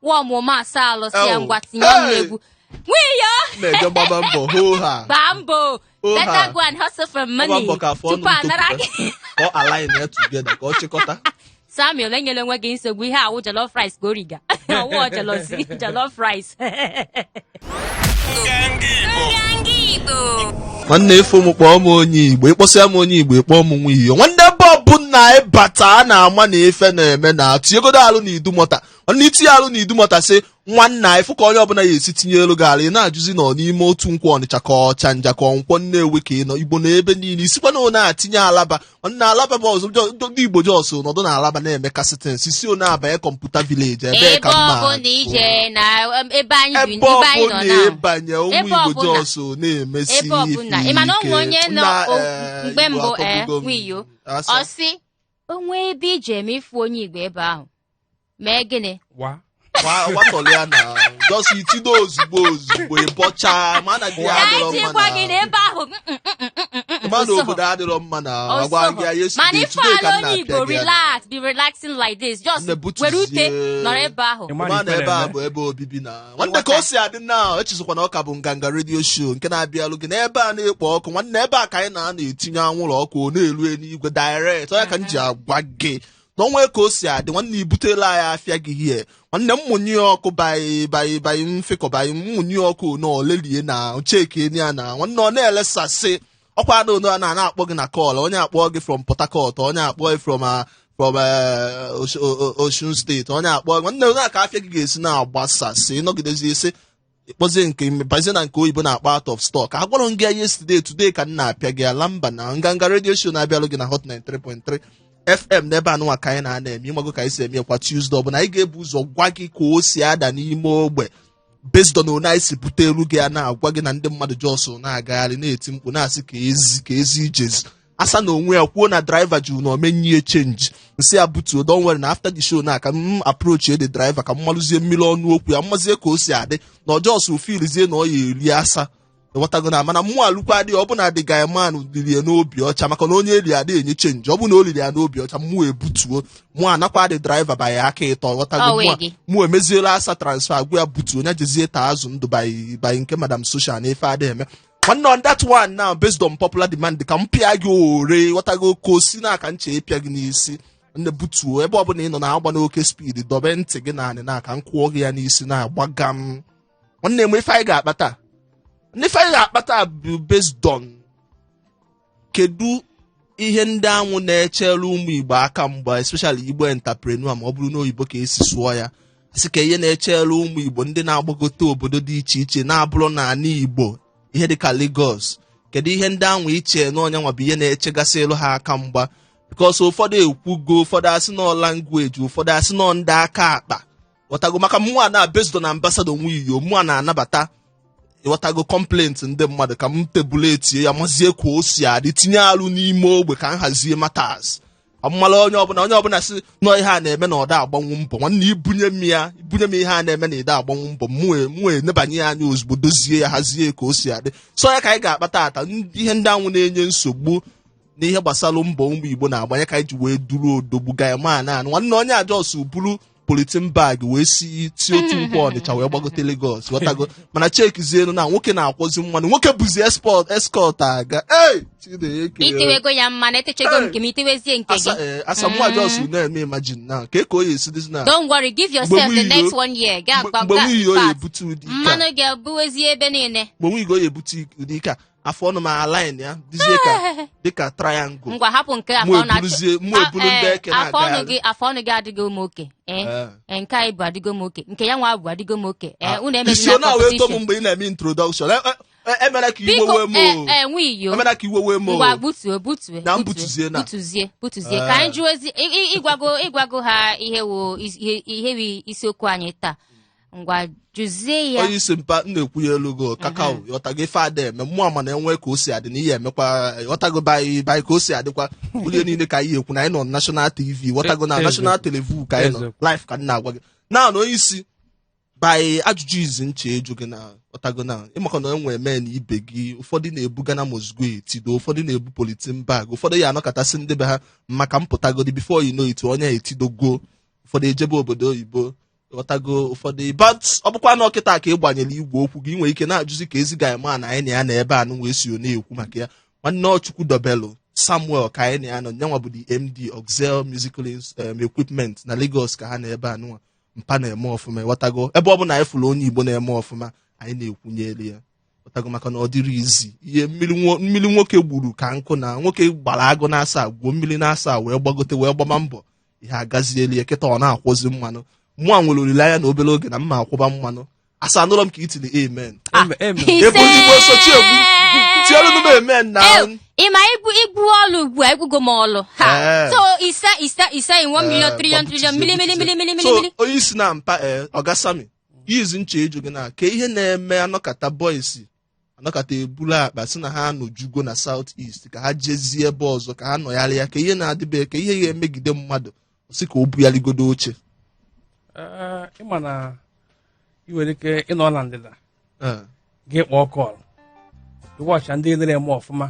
nwa ọmụma asa alụsị ya. Oh. Ngwa, tinye ọnụ Hey. egwu nwiyo. Na-eje gbaba mbọ hoo ha. Gbaa mbọ. Oh, Better ha. go and hustle for Gbaba money mbọ ka afọ ọnụ tupu m anara topụta. gị. Ka ọ align ya together, ka ọ chịkọta. Samuel, enyela onwe gị nsogbu. Ihe awụ jollof rice ka o riga, ọwụ jealousy, jollof rice. Nganga Igbo. Nwanne, efu m kpọọ m onye Igbo, ịkpọsịa m onye Igbo, ịkpọọ m nwa iyo. Nwanne, ebe ọbụla ịbata, a na-ama na ife na-eme na tinyegodo alụ na Idumota. Nwanne, itinye alụ na Idumota, sị Nwanna, ịfụ ka onye ọbụla ya esi tinye elu gị ala, ị na-ajụzi nọ n'ime otu Nkwọ Ọnịcha ka Ọchanja ka Nkwọ Nnewi ka ị nọ. Igbo na ebe niile isikwa na one atinye Alaba. Nwanne, Alaba bụ ọzọ ndị Igbo just nọdụ na Alaba na-emekasị things isi one abanye Computer Village ebe Ebe ka mma. Ọbụla ije na ebe anyị bi, ebe ebe anyị nọ ọbụla na ịbanye, ụmụ Ebe Igbo ọbụla. just na-emesi Ebe ọbụla ị ma na onwe onye nọ Nna, mgbe Igbo mbụ atọgbugo m. nwiyo Asa. ọ sị onwe ebe ije eme ifu onye Igbo ebe ahụ mee gịnị? Wa. Watọlịa na just itido ozugbo ozugbo, ịbọcha ma na di ya adịrọ Anyị mma. gwa gị na Na ebe ahụ ma na osoho. obodo adịrọ mma na agwa gị ya Osoho. yesterday, Mana ife today ka ala m onye na-apịa Igbo gị ya. relax, be relaxing like this, just Nne, butuzie. were ute nọrọ ebe ahụ. Ị ma Ma na ife ebe a na-eme. bụ ebe obibi na nwanne ka o si adị na echezokwa na ọ ka bụ Nganga Radio Show nke na-abịalụ gị n'ebe a na-ekpo ọkụ. Nwanne, ebe a ka anyị na-ana etinye anwụrụ ọkụ, ọ na-elu eluigwe direct. Onye ka m ji agwa gị na onwe ka o si adị, nwanne, ibutela anyị afịa gị hie. Nwanne m, mụnye ọkụ baị baị baị mfekọ baị mmụnye ọkụ na olelie na cheki ya na nwanne ọ na-elesasị ọkwa na ono a na-akpọ gị na call. Onye akpọ gị from Port Harcourt, onye akpọ gị from Osun State, onye akpọ gị. Nwanne, onye aka afịa gị ga-esi na-agbasasị nọgidezi isi kpọzie nke bazie na nke oyibo na-akpọ out of stock. Agwara m gị ya yesterday, today ka m na-apịa gị ala mba na Nganga Radio Show na-abịalụ gị na Hot 93.3 FM n'ebe anụnwa ka anyị na-ana eme. Ịmago ka anyị si eme kwa Tuesday ọbụla, anyị ga-ebu ụzọ gwa gị ka o si ada n'ime ogbe based on one anyị si bute elu gị. A na-agwa gị na ndị mmadụ just na-agagharị na-eti mkpu na-asị ka ezi ka ezi ijezi asa na onwe ya kwuo na driver jụrụ na omenye change nsị ya butuo. Don't worry, na after the show na ka m approach the driver ka m malụzie mmiri ọnụ okwu ya, mmazie ka o si adị na ọjọọ filizie na ọ ya eri asa. Ịghọtago na mana mmụọ alụkwa adịghị. Ọ bụ na the man liri ya n'obi ọcha, maka na onye eli adịghị enye change. Ọ bụ na o liri ya n'obi ọcha, mmụọ ebutuo, mụọ anakwa dị driver banye aka ịtọ. Ghọtago? Ọ wee Mụọ gị. mụ emeziela asa transfer, gwa ya butuo, onye jezie taa azụ ndụ by nke Madam Social na ife adịghị eme. Nwanne, on that one now, based on popular demand, ka m pịa gị ore. Ghọtago ka o si na aka nche ịpịa gị n'isi. Nne, butuo ebe ọbụla ị nọ na-agba n'oke speed, dọbe ntị gị naanị na ka m kwụọ gị ya n'isi na-agbaga m. Nwanne m, ife anyị ga-akpata, ndị ife anyị ga-akpata bụ based on kedu ihe ndị anwụ na-echere ụmụ Igbo aka mgba, especially Igbo entrepreneur, ma ọ bụrụ n'oyibo ka esi sụọ ya, sị ka ihe na-echere ụmụ Igbo ndị na-agbagote obodo dị iche iche na-abụrụ n'ala Igbo, ihe dịka Lagos. Kedu ihe ndị anwụ iche na ọnya nwa bụ ihe na-echegasị elu ha aka mgba? Because ụfọdụ ekwugo, ụfọdụ asị nọ language, ụfọdụ asị nọ ndị aka akpa. Ghọtago? Maka mụnwa na based on ambassador Nwiyo, mụnwa na-anabata, ịghọtago, complaint ndị mmadụ ka m tebụl etie ya, mazie ka o si adị, tinye alụ n'ime ogbe ka m hazie matters ọmụmala. Onye ọbụla si nọ ihe a na-eme na ọda agbanwu mbọ. Nwanne, ibunye m ya, ibunye m ihe a na-eme na ịda agbanwu mbọ, mụ enebanye ya anya ozugbo, dozie ya, hazie ka o si adị. So ya ka anyị ga-akpata ata, ihe ndị anwụ na-enye nsogbu n'ihe gbasara mbọ ụmụ Igbo na-agbanye, ka anyị ji wee duru odogbu gaya na nwanne onye a just buru polythene bag wee si ti otu Nkwọ Ọnịcha wee gbagote Lagos. Ghọtago? Mana chekizienu na nwoke na-akwọzi mmanụ, nwoke bụzi export escort aga. Ei, Chineke! Itewego ya mmanụ, etechego nke m, itewezie nke Asa gị. Asa mụ just na-eme imagine na ka o ya esi dịzi na Don't worry, give yourself the Mgbe next one year ga mgbe nwunye o ya ebute ụdị ike a. Mmanụ ga-ebuwezi ebe niile. Mgbe nwunye o ya ebute ụdị ike a, afọ ọnụ ma align ya dịzie ka dịka triangle. Ngwa, hapụ nke afọ Mụ ọnụ mụ eburu ndị eke afọ ọnụ na-agagharị. gị, afọ ọnụ gị adịghị ụmụ oke. Nke anyị bụ adịgo m oke, nke ya nwa bụ adịgo m oke. Unu Isi emezina ọ na-wee to m competition. mgbe ị na-eme introduction. Emere ka iwe Biko. wee m o. Nwiyo. Emere ka iwe wee m o. Ngwa, butuo, butuo. Na m Butuo, butuzie na. Butuzie, butuzie ka anyị jụọ ezi ịgwago ha ihe wo ihe wu isiokwu anyị taa. Ngwa, jụzie ya. Onye isi mpa m na-ekwu ya elu go kakao. Ghọtago? Ife ada eme mmụọ ma na-enwe ka o si adị na ihe emekwa. Ghọtago? Baị ka o si adịkwa onye niile ka anyị ekwu na anyị nọ national TV. Ghọtago? Na national television ka anyị nọ. Eziokwu. Live ka m na-agwa gị na onye isi by ajụjụ izi nche eju gị na ghọtago na ịmaka na enwe eme na ibe gị, ụfọdụ na-ebu Ghana must go etido, ụfọdụ na-ebu polythene bag, ụfọdụ ya anọkọtasị ndị be ha maka mpụtagodi. Before you know it, onye etidogo, ụfọdụ ejebe obodo oyibo. Ghọtago? Ụfọdụ, but ọ bụkwa na ọkịta ka ị gbanyere igwe okwu gị, ị nwere ike na-ajụzi ka ezi ga-ema na anyị na ya na ebe anụ wee si na-ekwu maka ya. Nwanne Ọchukwu Dobelu Samuel ka anyị na ya nọ, nyanwa bụ the MD Oxel Musical Equipment na Lagos ka ha na ebe anụnwa mpa na-eme ọfụma. Ghọtago? Ebe ọ bụ na anyị fụrụ onye Igbo na-eme ọfụma, anyị na-ekwunyere ya. Ghọtago? Maka na ọ dịrị izi ihe mmiri nwoke gburu ka nkụ na nwoke gbara agụ na-asa gwuo mmiri na-asa wee gbagote wee gbama mbọ ihe agazielu ya. Kịta ọ na-akwụzi mmanụ. Mụa nwere olileanya na obere oge na mma akwụba mmanụ. Asa anụrọ m ka i tiri amen. Amen, amen. Ise. Ebe Igbo sochi egwu tielu m amen na. Ew, ị ma igbu igbu ọlụ ugbu a, egbugo m ọlụ ha. So ise ise ise in 1 million trillion trillion mili mili mili mili So mili. Onye isi na mpa, ee, Ọga Sami izi nche ịjụ gị na ka ihe na-eme anọkata boys anọkata ebulu akpa si na ha anọjugo na South East ka ha jezie ebe ọzọ ka ha nọgharịa, ka ihe na-adịbe, ka ihe ga-emegide mmadụ si ka o bugharịgodo oche. Ee, ịma na ị nwere ike ịnọ na ndịda gị kpọọ call, ịwọcha ndị na-eme ọfụma.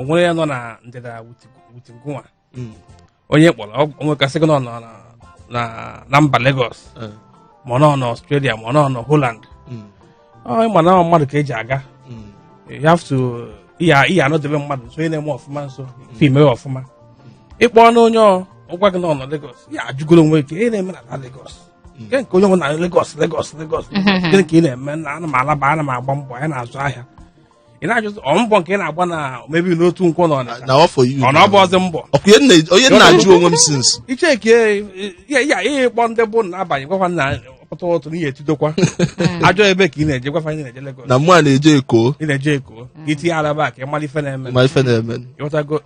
Onwere ya nọ na ndịda with ngụnwa onye kpọrọ o nwekasị gị nọ na mba Lagos ma ọ nọ na Australia ma ọ nọ na Holland. Ọ ịma na ọ mmadụ ka eji aga. You have to iya anọdebe mmadụ nso, onye na-eme ọfụma nso ife ime ọfụma. Ịkpọ na onye ọ gwa gị nọ na Lagos, ya ajụgoro onwe gị ị na-eme na Lagos nke onye ọ na Lagos Lagos Lagos, gịnị ka ị na-eme? Na ana m alaba, ana m agba mbọ, anyị na-azụ ahịa. Ị na-ajụzi ọ mbọ nke ị na-agba na mebi n'otu nkwọ nọ Ọnịcha Na ọ for you. Ọ na ọ bụ ọzọ mbọ? Ọkwa onye na-ajụ onwe m since. Ichekie ya ya ihe ịkpọ ndị bụ n'abalị gwakwa na pụta ụtụ na ihe etidokwa ajọ ebe ka ị na-eje, gwakwa ị na-eje Lagos. Na mụ a na-eje Eko. Ị na-eje Eko ka itinye alaba ka ị mara ife na-eme. Ma ife na-eme. Ịghọtago?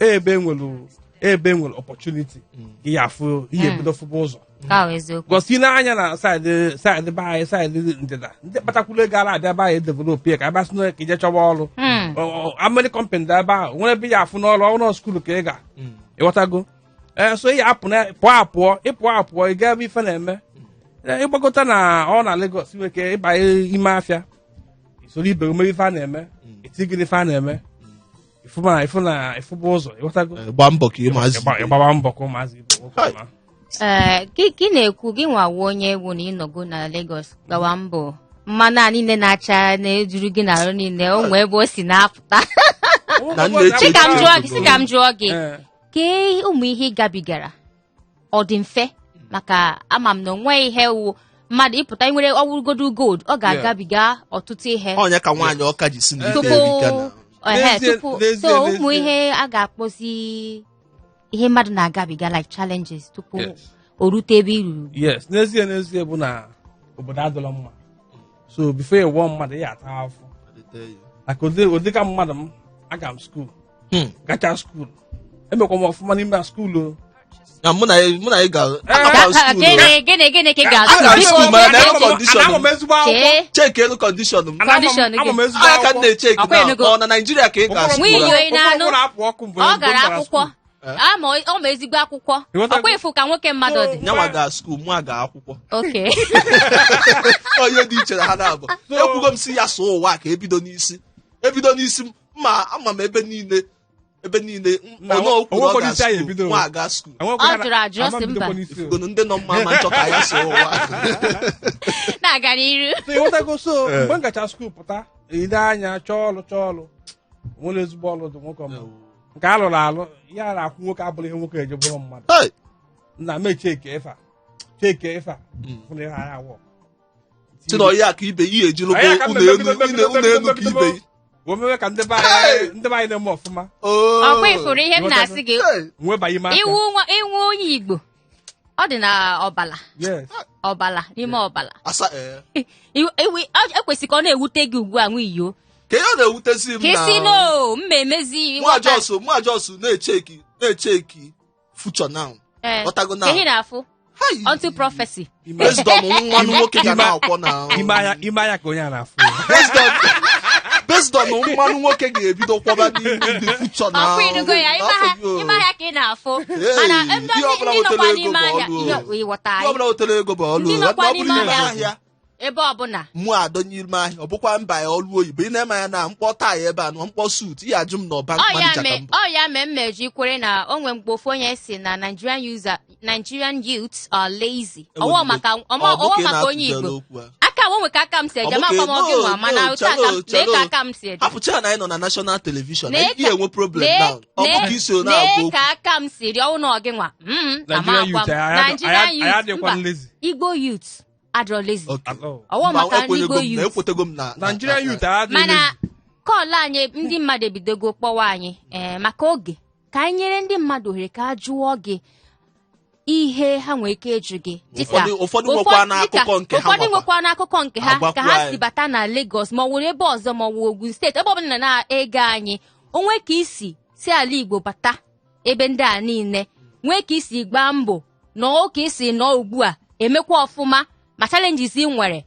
Ebe enwere opportunity ka ihe afụ ihe ebido fụba ụzọ. Ka ọ eziokwu. Gosi n'anya na side be anyị, side ndịda, ndị kpatakwuru ego ara abịa be anyị develop ya ka abịa sị na ka ije chọba ọrụ. Amịrị company dị ebe ahụ nwere ebe ya afụ n'ọrụ ọrụ school ka ị ga. Ịghọtago? Ee, so ị apụ na pụọ apụọ, ịpụọ apụọ, ị gaa ebe ife na-eme. Ee, ịgbagota na ọ na Lagos nwere ike ịbanye ime afịa, isoro ibe ome ife a na-eme, etigide ife a na-eme, ịfụ na ịfụ na ịfụba ụzọ. Ịghọtago? Gbaa mbọ ka ịmazi. Ịgbawa mbọ ka ụmụazị ibe nwoke Hai. ọma. Ee, gị na-ekwu gị nwawo onye egwu na ịnọgo na Lagos gawa mbọ, mmanụ a niile na-acha na-ejuru gị n'arụ niile, o nwee ebe o si na-apụta. Na nna eche Sị ka m jụọ gị, sị ka m jụọ gị, Ee. kee ụmụ ihe ị gabigara ọ dị mfe? Maka ama m na onwe ihe wụ mmadụ ịpụta nwere ọwụrụgodu gold, ọ ga-agabiga ọtụtụ ihe. Onye ka nwaanyị ọka ji si na ife Tupu erika na ehe, N'ezie, tupu n'ezie, so ụmụ n'ezie. ihe a ga-akpọzi ihe mmadụ na-agabiga like challenges tupu o rute ebe i ruru. Yes, n'ezie n'ezie bụ na obodo adịla mma, so before ịwụọ mmadụ ya ata afọ maka ụdị ka mmadụ m aga m school, gacha school, emekwa m ọfụma n'ime school o. Na mụ na ya ga agakwa school o. Gịnị gịnị ka ị ga-asụ? Aga m Biko, school, mana na biko, air condition Ana m ezigbo akwụkwọ. Chee. Cheki elu condition m. Condition gị. Ama m ezigbo Anya ka m akwụkwọ. na-echeki Ọkwa na Enugu. ọ na Naijiria ka ị ga Nwunye school. ị na-anụ? Ụkwụ na-apụ ọkụ mgbe Ọ mgbe m gara gara akwụkwọ school. Ama ọ ma ezigbo akwụkwọ. Ịghọtago? Ọkwa ịfụ ka nwoke mmadụ dị. Nyanwa ga school, mụ aga akwụkwọ. Onye dị iche na ha na-abụ ekwugo m si ya sụọ ụwa ka ebido n'isi, ebido n'isi m ma ama m ebe niile, ebe niile. Na Onye okwu na ọ onwekwa ga n'isi anyị school, ebido. mụ aga school. Enwekwa Ọ ya na- jụrụ ajụ, ọ ama sị m bidokwa mba. n'isi o. Ifugonu ndị nọ mma ma nchọ ka ya sụọ ụwa. Na-aga n'iru. So ịghọtago? So mgbe m gacha school pụta, ile anya chọọ ọrụ, chọọ ọrụ, nwere ezigbo ọrụ dị nwoke ọma nke a lụrụ alụ ya na-akwụ nwoke abụrụ ihe nwoke eji bụrụ mmadụ. Hey! Nna m echeke ife a, cheke ife a, fụ na ihe anya awọ. Si na ọya ka ibe ihe eji lụgo Ọya ka ụlọ mbe elu bido, bido, ụlọ bido, elu ka bido, ibe bido. Wee mewe ka ndị be anyị, ndị be anyị na-eme ọfụma. Oh. Ọkwa ịfụrụ ihe m na-asị gị? Hey! nweba ime aka. Iwu iwu onye Igbo, ọ dị na ọbala. Ọbala n'ime ọbala. Asa ee. Ekwesị ka ọ na-ewute gị ugbu a, nwa iyo. Ka ihe ọ na-ewutezi m Ka isi na no mma emezi. Nwa jos, nwa jos na-echeki future now. Ghọtago now. Ka ihe na-afụ Hai! unto prophecy. Based on nwa nwoke ga na-akwọ na ime anya, ime anya ka onye a na-afụ. Based on mmanụ nwoke ga-ebido kwọba n'ihu the future now. Ọkwa ịnụgo ya ime Afọ ahịa gị o. ime ahịa ka ị na-afụ. Hey, Mana ndị ihe ọbụla ndị wetara nọkwa ego n'ime bụ ahịa ọlụ o. ihe ịghọta Ihe anyị. ọbụla wetara ego bụ ọlụ Ndị o. nọkwa Ọ bụrụ n'ime ime ahịa. ahịa Ebe ọbụla. Mụ adọnye ime ahịa, ọ bụkwa mba ya ọlụ oyibo ị na-eme ya na mkpọ tie ebe a na mkpọ suit ihe ajụ m na ọba Ọ ya manager ka mee m bụ. Ọ ya mee mmeji kwere na o nwee mgbe ofu onye si na Nigerian youths are lazy. Ọwọ maka Ọ bụ ọwọ ka ị maka onye na-atụjere Igbo. okwu a. Aka o nwe ka aka m si eje Ọ bụ ma ka akwa m oge no, nwa mana no, otu aka chalo, m lee ka chalo. aka m si eje. Hapụcha na anyị nọ na national television. Lee Anyị enwe problem now. Ọ bụ ka isi lee na-agwa okwu. ka aka m si dị ọnwụ na ọgị nwa ama Nigerian akwa youth m Nigerian anyị youth adịkwa mba lazy. Igbo youth adịrọ lazy. Okay. At all. Ọwọ Mba, maka ndị ekwenyego Igbo m na youth. ekwetego m na Nigerian youth anyị adịghị Mana lazy. call anyị, ndị mmadụ ebidogo kpọwa anyị, ee, maka oge ka anyị nyere ndị mmadụ ohere ka a jụọ gị. Ihe ha nwere ike ịjụ gị dịka Ụfọdụ nwekwa n'akụkọ nke ha ụfọdụ nwakwa. nwekwa n'akụkọ nke ha Agwakwa ka ha anyị. si bata na Lagos ma ọ wụrụ ebe ọzọ, ma ọ wụ Ogun Steeti, ebe ọbụla na-ege anyị, onwe ka isi si ala Igbo bata ebe ndị a niile, nwee ka isi gbaa mbọ nọọ, ka isi nọọ ugbu a emekwa ọfụma, ma challenges ị nwere,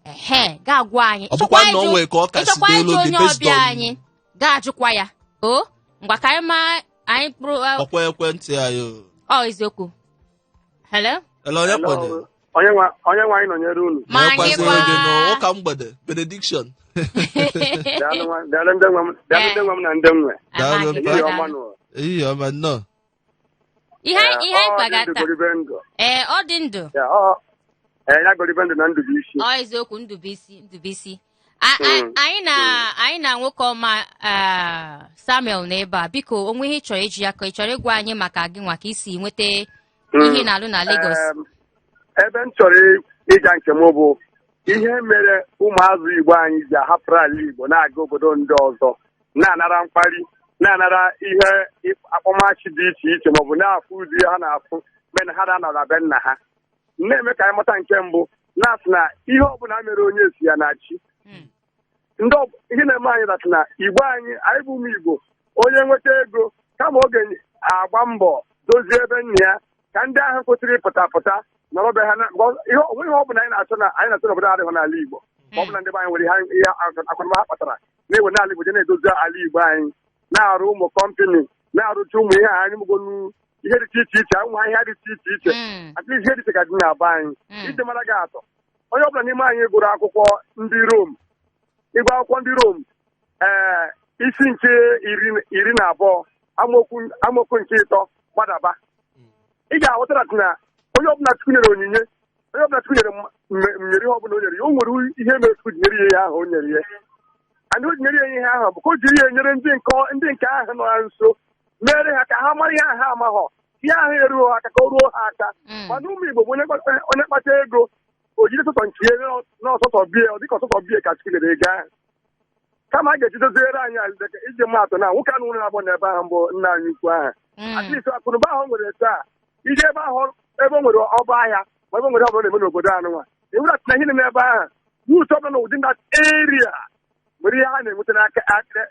ehe, ga-agwa anyị. Ọ bụkwa na o nwee ka ọ ka si Ịchọkwa dịelu ịjụ gị onye based ọbịa on anyị, ga-ajụkwa ya. O ngwa, ka anyị ma anyị kpụrụ. Ọkwa ekwentị anyị o. Ọ eziokwu. Hello. Ele onye kpọrọ? Onye nwe onye nwe anyị nọnyere unu. Ma anyị Nọkwazị kwa. gị n'ụka mgbede benediction. Daalụ daalụ ndị nwe m, daalụ ndị nwe m na ndị nwe. Daalụ, Amaghị. mpa. Ehihie ọma nụ. Ehihie ọma, nnọọ. Ihe anyị Ọ dị kpaga ndụ taa. goribe ndụ. Ee, ọ dị ndụ. Ya, ee, ya goribe ndụ na ndụ bụ isi. Ọ eziokwu, ndụbụisi, ndụbụisi. Anyị na nwoke ọma, ah, Samuel na ebe a. Biko, onwe ihe ị chọrọ iji ya, ka ị chọrọ ịgwa anyị maka gị nwa, ka isi nweta ihe ị na-alụ na Lagos. Ebe m chọrọ ịga nke m bụ ihe mere ụmụazụ Igbo anyị ji ahapụrụ ala Igbo na-aga obodo ndị ọzọ, na-anara mkparị, na-anara ihe akpọmachi dị iche iche, maọbụ na-afụ ụdị ha na-afụ mgbe na ha na-anọ na be nna ha. Na-eme ka anyị mata nke mbụ na-asị na ihe ọbụla mere onye si ya na chi. Ndị ihe na-eme anyị that na Igbo anyị, anyị bụ ụmụ Igbo, onye nweta ego, kama ọ ga-agba mbọ dozie ebe nna ya, ka ndị ahụ kwesịrị ịpụta pụta nọrọ be ha na ihe onwe ihe ọbụla anyị na-achọ na anyị na-achọ n'obodo adịghị n'ala Igbo, ma ọ bụ na ndị be anyị nwere ihe akụnụba ha kpatara na-ewe n'ala Igbo je na-edozi ala Igbo anyị, na-arụ ụmụ company, na-arụcha ụmụ ihe anyị mụgonu, ihe dị iche iche, ụmụ ahịa dị iche iche, at least ihe dị iche ka dị na be anyị. Iji mara gị atọ, onye ọbụla n'ime anyị gụrụ akwụkwọ ndị Rom, ịgụ akwụkwọ ndị Rom, ee, isi nke 12, amaokwu nke 3 gbadaba, ị ga-aghọtara na onye ọbụla Chukwu nyere onyinye, onye ọbụla Chukwu nyere nyere ihe ọbụla o nyere ya, o nwere ihe mere Chukwu ji nyere ya ihe ahụ o nyere ya. And o ji nyere ya ihe ahụ bụ ka o jiri ya enyere ndị nke ahụ nọ ya nso, mere ha ka ha mara ihe ahụ ha amaghọ, ihe ahụ eruo ha aka, ka o ruo ha aka. Mana ụmụ Igbo bụ onye kpata ego, o jiri sọsọ nke ya n'ọsọsọ bie, ọ dịka ọsọsọ bie ka Chukwu nyere ego ahụ, kama a ga-eji doziere anyị ala. Dịka iji maatụ, na nwoke anụ nwere abụọ n'ebe ahụ mbụ nna anyị ukwu ahụ, at least akụnụba ahụ o nwere taa, ije ebe ahụ ebe o nwere ọba ahịa, ma ebe o nwere ọbụla na-eme n'obodo anụnwa, ewurat na ihe na-eme ebe ahụ, youth ọbụla na ụdị that area nwere ihe ha na-enweta n'aka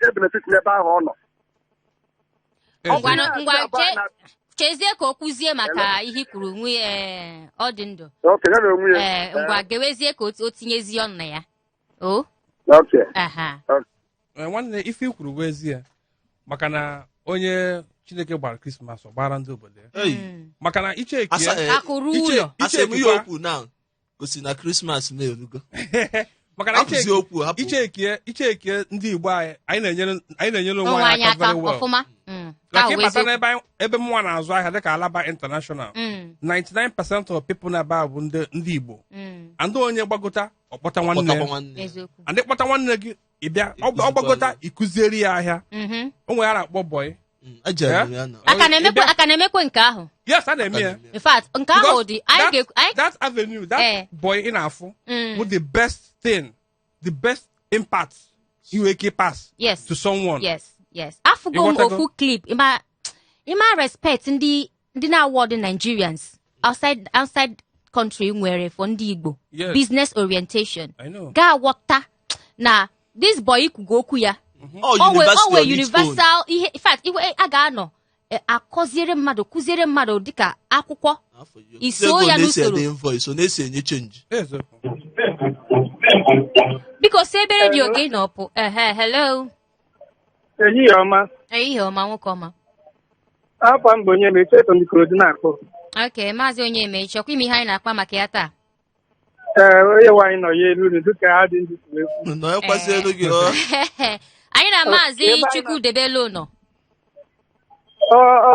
e-benefit n'ebe ahụ ọ nọ. Ngwa. Ọ bụ Ngwa, ihe a chezie ka o kwuzie maka ihe i kwuru nwe. Ee, ọ dị ndụ. Okay, ya na onwe ya. Ee, ngwa, gewezie ka o tinyezie ọnụ na ya o. Okay. Aha. Ee, nwanne, ife i kwuru bụ ezie, maka na onye Chineke gbara Christmas, ọ gbara ndị obodo ya, Ei, maka na ichekie asa Akụrụ ụlọ. Asị m ihe ichekwa okwu na gosi na Christmas na-erugo. Maka na Hapụzi okwu, hapụ. Ichekie ndị Igbo anyị, anyị na-enyere onwe onwe anyị anyị aka aka very well. Ọfụma. Ka Like wee ịbata eziokwu. n'ebe ebe mụnwa na-azụ ahịa, dịka Alaba International, 99% of people na-ebe a bụ ndị Igbo, and onye gbagota, ọkpọta nwanne Kpọtakwa ya. nwanne ya. Eziokwu. And ịkpọta nwanne gị, ị bịa, ọ Ịkụzikwa gbagota, ya. ịkụzieri ya ahịa. O nwere a na-akpọ boy. Ejere m ya na Aka na-emekwe Ị bịa- aka na-emekwe nke ahụ. Yes, a na-eme ya. In fact, nke ahụ Because dị anyị ga anyị that avenue, that boy ị na-afụ bụ the best thing, the best impact ị nwere ike pass to someone. Yes, afụgo m. Ịghọtago? Ofu clip, ịma respect ndị na-award Nigerians outside country nwere for ndị Igbo business orientation, I know. ga-aghọta na this boy ikwugo okwu ya, Ọ o nwe university o nwe on its own. universal ihe. In fact, iwe a ga-anọ akọziere mmadụ, kụziere mmadụ dịka akwụkwọ. Afọ ya. Iso Ego ya na-esi n'usoro. ede invoice, ọ na-esi enye change. Eziokwu. Biko, si ebe redio gị nọ pụ. Ehe, hello. Ehihie ọma. Ehihie ọma, nwoke ọma. Afọ m bụ onye ma echeto ndị Ikorodu na-akpọ. Ok, Maazị Onyema, ịchọkwa ime ihe anyị na-akpa maka ya taa? Ee, onye nwaanyị nọ ya elu unu dịka ha dị ndị si wee kwu. Nọ ekwasị elu gị ọ. Anyị na Maazị Ebe anyị Chukwudebelu nọ.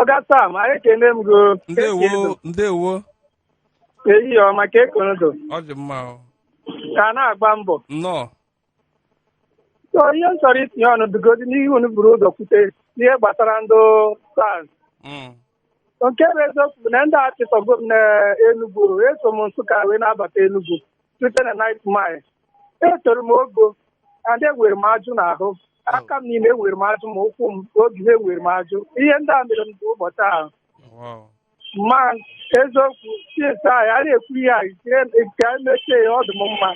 Ọga Sam, anyị ekene m go. Ndewo, ndewo. Ehihie ọma, ka ekonodo. Ọ dị mma o. Ka a na-agba mbọ. Nnọọ. So ihe m chọrọ itinye ọnụ dugodi n'ihe unu buru ụzọ kwute n'ihe gbasara ndị SARS. Nke bụ eziokwu bụ na ndị a chịtọgo m na Enugu, eso m Nsụka wee na-abata Enugu site na Ninth Mile. Etoro m ogo and enwere m ajụ n'ahụ aka m niile, enwere m ajụ ma ụkwụ m, obi m enwere m ajụ. Ihe ndị a mere m dị ụbọchị ahụ. Ma eziokwu, since a ya na-ekwu ihe a ka emechie ya, ọ dị m mma.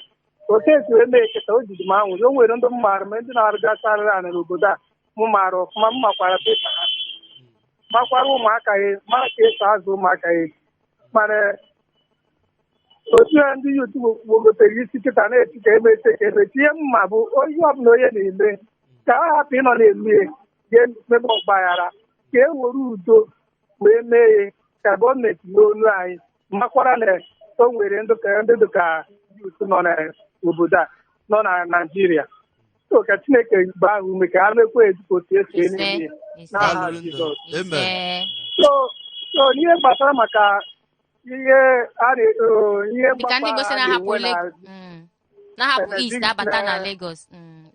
Otu esi wee mee kịta, o jidi m anwụrụ. O nwere ndị m maara, ma ndị na-arụgasị arịrị anị n'obodo a m maara ọfụma. M makwara paper ha, makwara ụmụaka ya, ma ka esi azụ ụmụaka ya. Mana otu ya ndị youth gbogotere isi kịta na-eti ka emeche ka emechi. Ihe mma bụ onye ọbụla onye na-eme ka a hapụ ịnọ na-eme ga-emebe ọgbaghara, ka e were udo wee mee ya, ka gọọmenti n'olu anyị makwara na o nwere ndị dịka youth nọ n'obodo a, nọ na Naịjirịa. So ka Chineke gbaa ha ume ka ha mekwa ezigbo otu esi eme ya n'aha Jizọs. So n'ihe gbasara maka ihe ihe gbasara na-ahapụ East abata na Lagos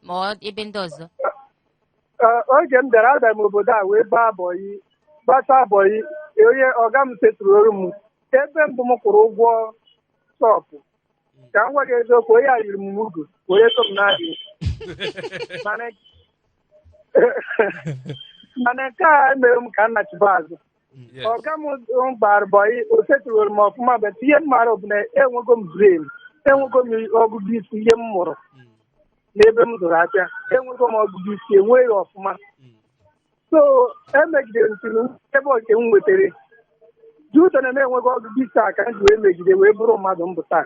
ma ọ ebe ndị ọzọ. Oge m bịara, abịara m obodo a wee gbaa bọyị, gbachaa bọyị, onye ọga m setụrụ oru m ebe mbụ m kwụrụ ụgwọ shọpụ. Ka m gwa gị eziokwu, onye a yiri m ugo were so m n'ahịa. Mana nke a mere m ka nna chiba azụ. Ọga m gbara bọyị, o setụrụ m ọfụma, but ihe m maara bụ na enwego m brain, enwego m ọgụgụ isi. Ihe m mụrụ n'ebe m zụrụ afịa, enwego m ọgụgụ isi, enweghị ọfụma. So emegidere m tiri ebe nke m nwetara juto na m enweghị ọgụgụ isi a ka m ji wee megide wee bụrụ mmadụ mbụ taa.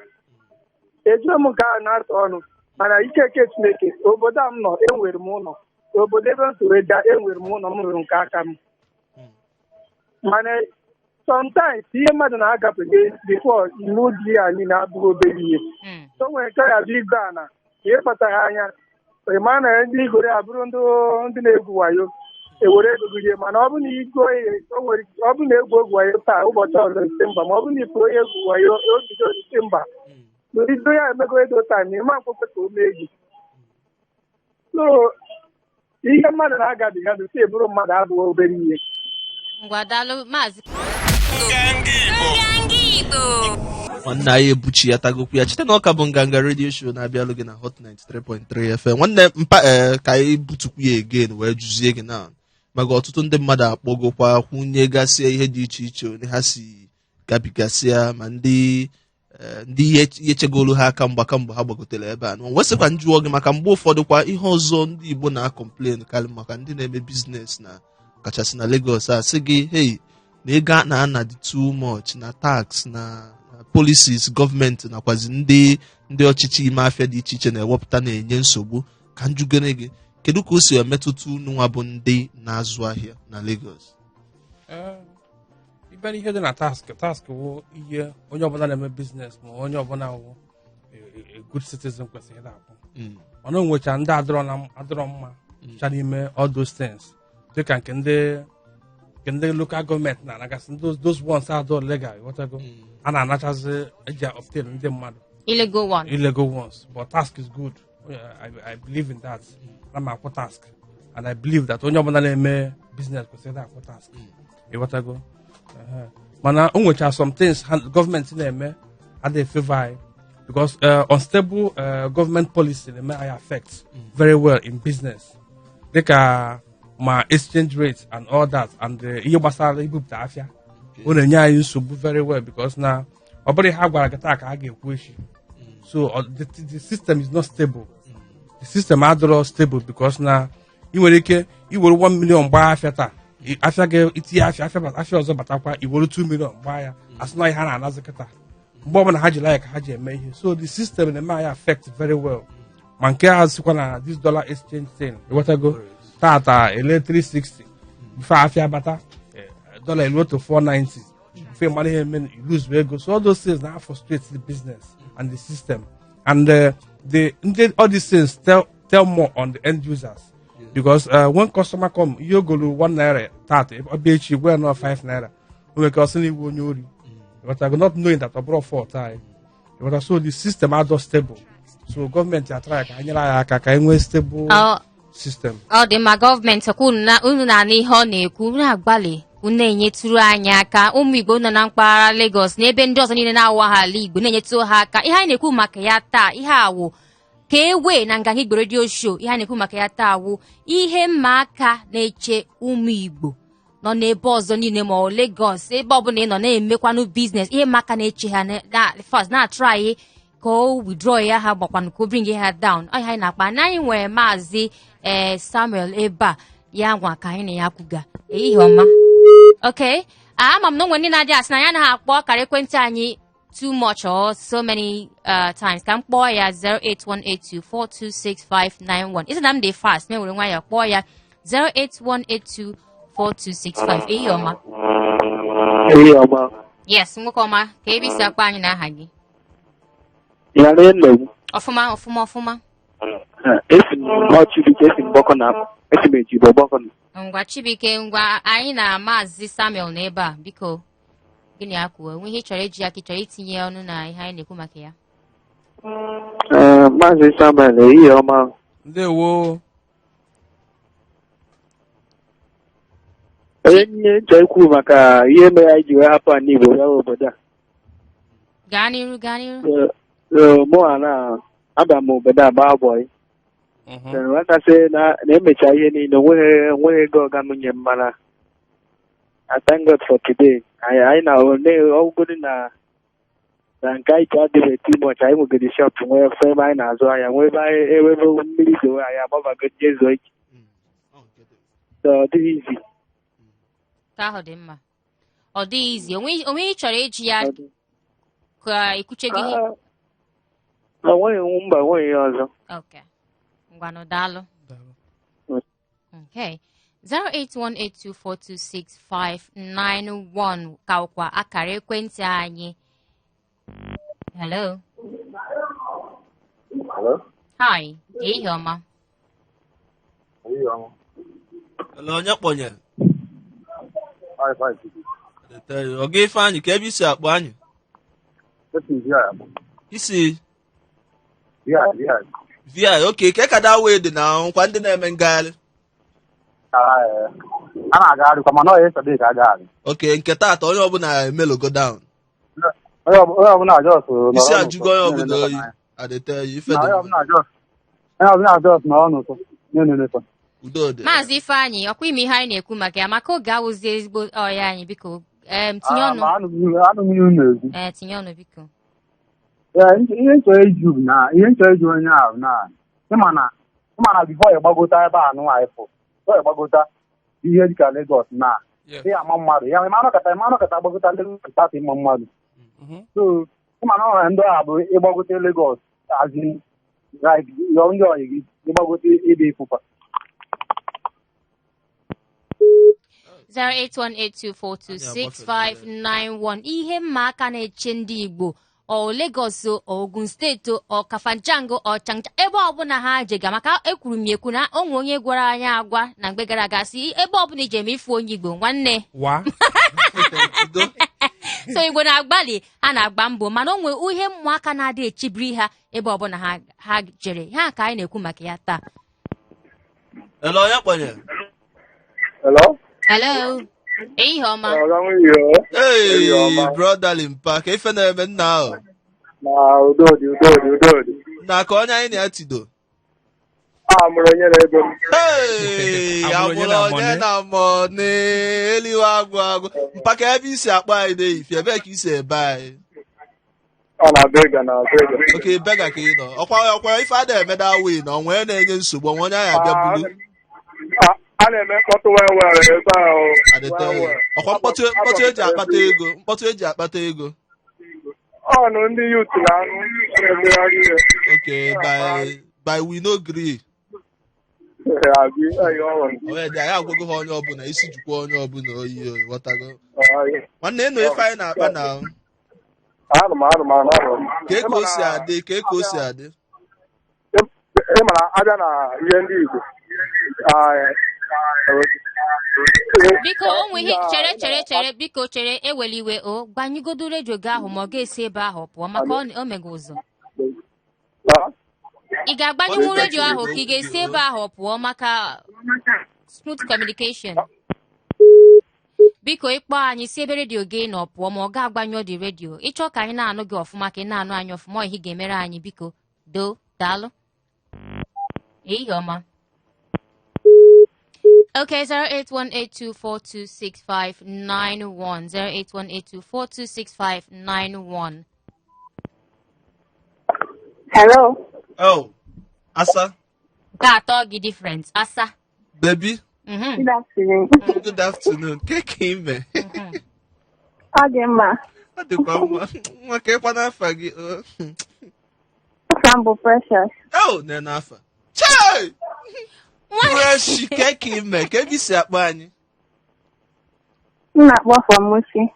Ejiro m nke ahụ na-atụ ọnụ, mana ike eke Chineke, obodo a m nọ enwere m ụlọ, obodo ebe m si wee daa enwere m ụlọ m rụrụ nke aka m. Mana sometimes ihe mmadụ na-agafege before n'ụdị ya niile abụghị obere ihe. O nwere nke ya bụ igwe ana ihe kpatara anya ịma na ndị igore abụrụ ndị na-egwu wayo ewere ego gị rie. Mana ọ bụ na ọ bụ na egwu egwu wayo taa, ụbọchị ọzọ ise mba. Ma ọ bụ na ifuru onye egwu wayo obido ise mba, bido ya emego ego taa na ịma akwụkwọ ka o mee gị. So ihe mmadụ na-agabiga si eburu mmadụ abụghị obere ihe. Ngwa, daalụ maazị. Nwanne anyị ebuchi ya tagokwu ya. Cheta na ọka bụ Nganga Radio Show na-abịalụ gị na Hot 93.3 FM. Nwanne mpa, ka anyị butukwu ya again wee jụzie gị na maka ọtụtụ ndị mmadụ akpọgokwa kwunye gasịa ihe dị iche iche onye ha si gabigasịa, ma ndị ihe chegolu ha aka mgba kamgbe ha gbagotere ebe a. Nwesịkwa njụọ gị maka mgbe ụfọdụ kwa ihe ọzọ ndị Igbo na-acomplain karị maka ndị na-eme business na kachasị na Lagos, a sị gị hey, na ego a na-ana dị too much na tax na policies gọọmenti nakwazi ndị ọchịchị ime afịa dị iche iche na-ewepụta na-enye nsogbu. Ka njugere gị, kedu ka o si emetụta unu nwa bụ ndị na-azụ ahịa na Lagos? Ibe ihe dị na tax wụ ihe onye ọbụla na-eme business ma onye ọbụla wụ a good citizen kwesịrị ịna-akwụ. Mana o nwecha ndị adịrọ mma cha n'ime all those things, dịka nke ndị local gọọmenti na-anagasị, those ones adọ legal, ịghọtago, a na-anachazi eji obtain ndị mmadụ illegal ones. But tax is good. I believe in that. Ana m akwụ tax and I believe that onye ọbụla na-eme business kwesịrị ịna-akwụ tax, ịghọtago. Mana o nwecha some things gọọmenti na-eme adịghị favor anyị, because unstable government policy na-eme anyị affect very well in business, dịka ma exchange rate and all that, and ihe gbasara ibupụta afịa ọ na-enye anyị nsogbu very well, because na ọ bụrụ ha gwara gị taa ka a ga-ekwu echi. So the system is not stable. The system adịrọ stable because na ị nwere ike iwere 1 million gbaa afịa taa, afịa gị itinye afịa afịa ọzọ batakwa iwere 2 million gbaa ya, asị na ihe a na-anazi kịta mgbe ọbụla ha ji like ha ji eme ihe. So the system na-eme anyị affect very well. Ma nke a sikwa na this dollar exchange thing, ịghọtago, tata ele 360 before afịa bata dollar eluo to 490 before mara ihe eme, you lose ego. So all those things na frustrate the business and the system, and all these things tell more on the end users. Because when customer come, you go to 1 naira tata ọbịa echi gwa nọ 5 naira, o nwere ka ọ sị na iwu onye ori, but I not knowing that ọ bụrụ fault anyị. But so the system adọ stable, so gọọmenti atara ka anyị nyere anyị aka ka anyị nwee stable system. Ọ dị mma, gọọmenti unu na-anụ ihe ọ na-ekwu, unu agbalị unu na-enyetụrụ anyị aka. Ụmụ Igbo nọ na mpaghara Lagos na ebe ndị ọzọ niile na-awa ha ala Igbo na-enyetụ ha aka. Ihe anyị na-ekwu maka ya taa, ihe awụ ka e wee na Nganga Igbo Radio Show, ihe anyị na-ekwu maka ya taa wụ ihe mma aka na-eche ụmụ Igbo Nọ n'ebe ọzọ niile, ma ọ Lagos, ebe ọbụla ị nọ na-emekwanụ business, ihe maka na-eche ha na first na-atry ka o withdraw ya, ha gbakwanụ ka o bring ha down. Ọ ihe anyị na-akpa na anyị nwere Maazị Samuel ebe a, ya nwa ka anyị na ya kwuga. Ehihie ọma. Okay, ama m na onwe ndị na-adị asị na ya anaghị akpọ akara ekwentị anyị too much or so many times. Ka m kpọọ ya 08182426591. Isi na m dị fast, ma were nwayọọ kpọọ ya 081824265. Ehihie ọma. Ehihie ọma. Yes, nwoke ọma, ka ebe isi akpọ anyị na aha gị? Ya na nne. Ọfụma, ọfụma, ọfụma. Esi m ọ Chibuike, esi m Gbọkọ na esi m Ejigbo Gbọkọ na. Ngwa Chibuike, ngwa, anyị na Maazị Samuel n'ebe a. Biko, gịnị ya kwuo? Enwe ihe ị chọrọ iji aka, ị chọrọ itinye ọnụ na ihe anyị na-ekwu maka ya? Ee, Maazị Samuel, ehihie ọma. Ndewo. Onye nne chọrọ ikwu maka ihe mere anyị ji wee hapụ ala Igbo bịawa obodo a. Gaa n'iru, gaa n'iru. Ee, mụ a na abịa m obodo a gbaa bọyị. Nwata sị na na-emecha ihe niile, onweghị ego ọga m nye m, mana I thank God for today. Anyị na ọgwụgodi na nke anyị ji adịghị too much. Anyị nwegodi shop, nwee efe ebe anyị na-azụ ahịa, nwee ebe anyị ebe mmiri zowe, anyị agbabagodi jee zuo ike. So ọ dịghị izi. Nke ahụ dị mma. Ọ dịghị izi. Onwe ị chọrọ iji ya ka ekwuche gị ihe? Onweghị, mba, onweghị ihe ọzọ. Okay, ngwanụ, daalụ. Daalụ. Okay. 08182426591 ka ọkwa akara ekwentị anyị. Hello. Hello? Hi, ehihie ọma. Ele onye kpọnyere? Ọga Ifeanyị, ka ebe isi akpọ anyị? Isi VI, okay, ka ka wee dị na nkwa ndị na-eme ngagharị. A na-agagharịkwa, mana ọ yesterday ka agagharị. Okay, nke taata onye ọbụla emelogo down. Onye ọbụla just Isi ajụgo onye ọbụla oyi. Adịte ya ife dị onye mma. ọbụla just nọrọ n'ụsọ na-enenekwa. Udo dị. Maazị Ifeanyị, ọkwa ime ihe anyị na-ekwu maka ya, maka oge awụzi ezigbo ọya anyị, biko tinye ọnụ. Ma anụ m ihe unu na-ekwu. Ee, tinye ọnụ, biko. Ee, ihe nchọrọ iju bụ na ihe nchọrọ iju onye ahụ na ịma na before ị gbagota ebe a nụ anyị fụ, before ị gbagota ihe dịka Lagos na ị ama mmadụ ya, ịma anọkata gbagota Lagos tata ịma mmadụ. So ịma na ọ nwere ndị ọha bụ ịgbagote Lagos, as in like yọọ ndị ọyị gị ịgbagote ebe ịfụfa. 08182426591. Ihe mma aka na-eche ndị Igbo, ọ Lagos, o Ogun Steeti, ọ Kafanchango, ọ Changcha, ebe ọbụla ha jega, maka ekwuru m ekwu na o nwe onye gwara anyị agwa na mgbe gara aga si ebe ọbụla ije ma ifu onye Igbo, nwanne wa. Udo. So Igbo na-agbalị, ha na-agba mbọ, mana o nwee ihe mmụaka na-adị echebiri ha ebe ọbụla ha jere. Ha ka anyị na-ekwu maka ya taa. Ele onye kpọnyere? Hello? Hello, ehihie ọma. Hey, Ehihie ọma. brotherly mpa, ka ife na-eme nna ahụ? Na udodi, udodi, udodi. Na ka onye anyị na-etido. A mụrụ onye na-ego m. Hey, Amụrụ onye amụrụ na onye money. Na money, eliwe agwụ agwụ. Mpa, ka ebe isi akpọ anyị n'eyife, ebee ka isi ebe anyị? Ọ na bega, na bega. Okay, bega ka ị nọ. Ọkwa ife a na-eme da wee na onwe na-enye nsogbu, onwe onye anyị abịa buru. A na-eme mkpọtụ well well ebe ahụ. Adịte Well well. ọkwa mkpọtụ eji akpata ego, mkpọtụ eji akpata ego. Ọnụ ndị youth na-anụ na-emegharị ihe. Okay, by we no gree. Abi, ayi ọrụ. Onye dị anyị agwago ha, onye ọbụla isi jukwa onye ọbụla oyi oyi, ghọtago? Nwanne, ịnụ ife anyị na-akpa na Anụ m, anụ m, anụ m. ka ka o si adị, ka o si adị. Ị mara abịa na ihe ndị Igbo. Biko, o nwe ihe, chere, chere, chere, biko chere, ewela iwe. O gbanyụgodo redio gị ahụ, ma ọ ga-esi ebe ahụ pụọ, maka o mega ụzọ. Ị ga-agbanyụnwu redio ahụ ka ị ga-esi ebe ahụ pụọ maka smooth communication? Biko, ịkpọ anyị, si ebe redio gị nọ pụọ, ma ọ ga-agbanyụọ dị redio. Ịchọ ka anyị na-anụ gị ọfụma, ka ị na-anụ anyị ọfụma, ihe ị ga-emere anyị, biko do, daalụ, ehihie ọma. Okay, 08182426591. 08182426591. Hello. Oh, asa. Nke atọ gị different. Asa. Baby. Good afternoon. Good afternoon. Ke ka ime? Ọ dị mma. Ọ dịkwa mma. Nwa ka ịkwa n'afa gị. Oh. Afa m bụ Precious. Oh, ne n'afa. Chai! Fresh, ke ka ime? Ka ebe i si akpọ anyị? M na-akpọ from Mushin.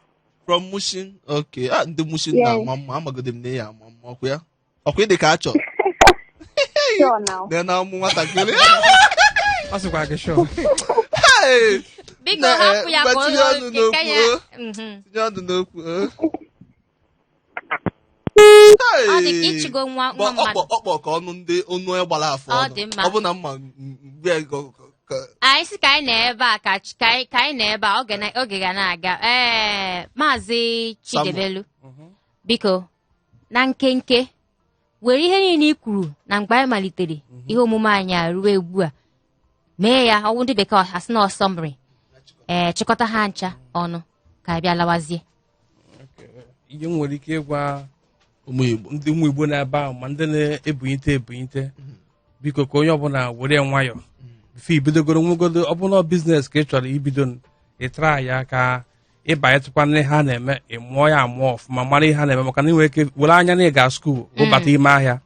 From Mushin? Okay. Ah, ndị Mushin Yes. na-ama mma. Amagodi m na ya ama mma. Ọkwa ya? Ọkwa ị dị ka a chọrọ. Sure now. Ne na ụmụ nwatakịrị. Ọ sịkwa gị sure. Hey! Biko Na, eh, hapụ ya ka ngwa tinye ọnụ o keke ya. n'okwu, Tinye ọnụ n'okwu. Oh. Ọ dị ka ịchịgo nwa nwa mmadụ. Ọkpọ ka ọnụ ndị ọnụ onye gbara afọ Ọ ọnụ. dị mma. Ọ bụ na mma mgbe Anyị sị ka anyị nọ ebe a ka anyị nọ ebe a oge ga na-aga. Ee, Maazị Chidebelu, biko na nkenke were ihe niile i kwuru na mgbe anyị malitere ihe omume anyị a ruo ugbu a mee ya ọwụ ndị bekee asị na ọ summary, ee, chịkọta ha ncha ọnụ ka anyị bịa lawazie. Ihe m nwere ike ịgwa ụmụ Igbo, ndị ụmụ Igbo na-ebe ahụ ma ndị na-ebunyite ebunyite, biko ka onye ọbụla were nwayọọ before ibidogoro nwegodo ọ bụla business ka ị chọrọ ibido, ị try ya ka ịbanyetụkwa n'ihe ha na-eme, ị mụọ ya amụọ ọfụma, mara ihe ha na-eme, maka na ị nwere ike were anya na ịga school webata ime ahịa.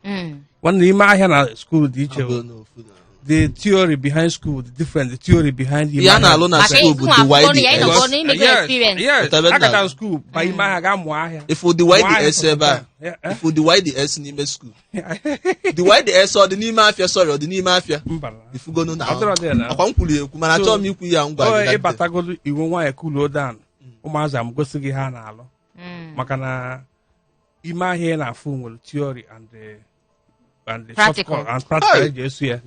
Nwanne, ime ahịa na school dị iche. Abụọ n'ofu na- The theory behind school dị different, the theory behind ime Ihe a ahịa. na-alụ na Maka school bụ ịfụ akwụkwọ the ya, YDS. ịnọgọ n'imego experience. Yes, Pụtara agata na- school ba ime ahịa ga mụọ ahịa. Ifu the Mụọ ahịa YDS ebe a. Yeah, eh? Ifu the YDS n'ime school. The YDS ọ dị n'ime afịa, sorry, ọ dị n'ime afịa. Mba na. Ifugonu na Ọ dịrọ dị na. akwa m kwuru ekwu mana So, achọghị m ikwu ya ngwa ọ gị that day. Ịbatagolu iwu nwaanyị cool down, ụmụazị am gosi gị ha na-alụ, maka na ime ahịa ị na-afụ nwere theory and the Practical. shortcut and practical Hey. eji esu ya.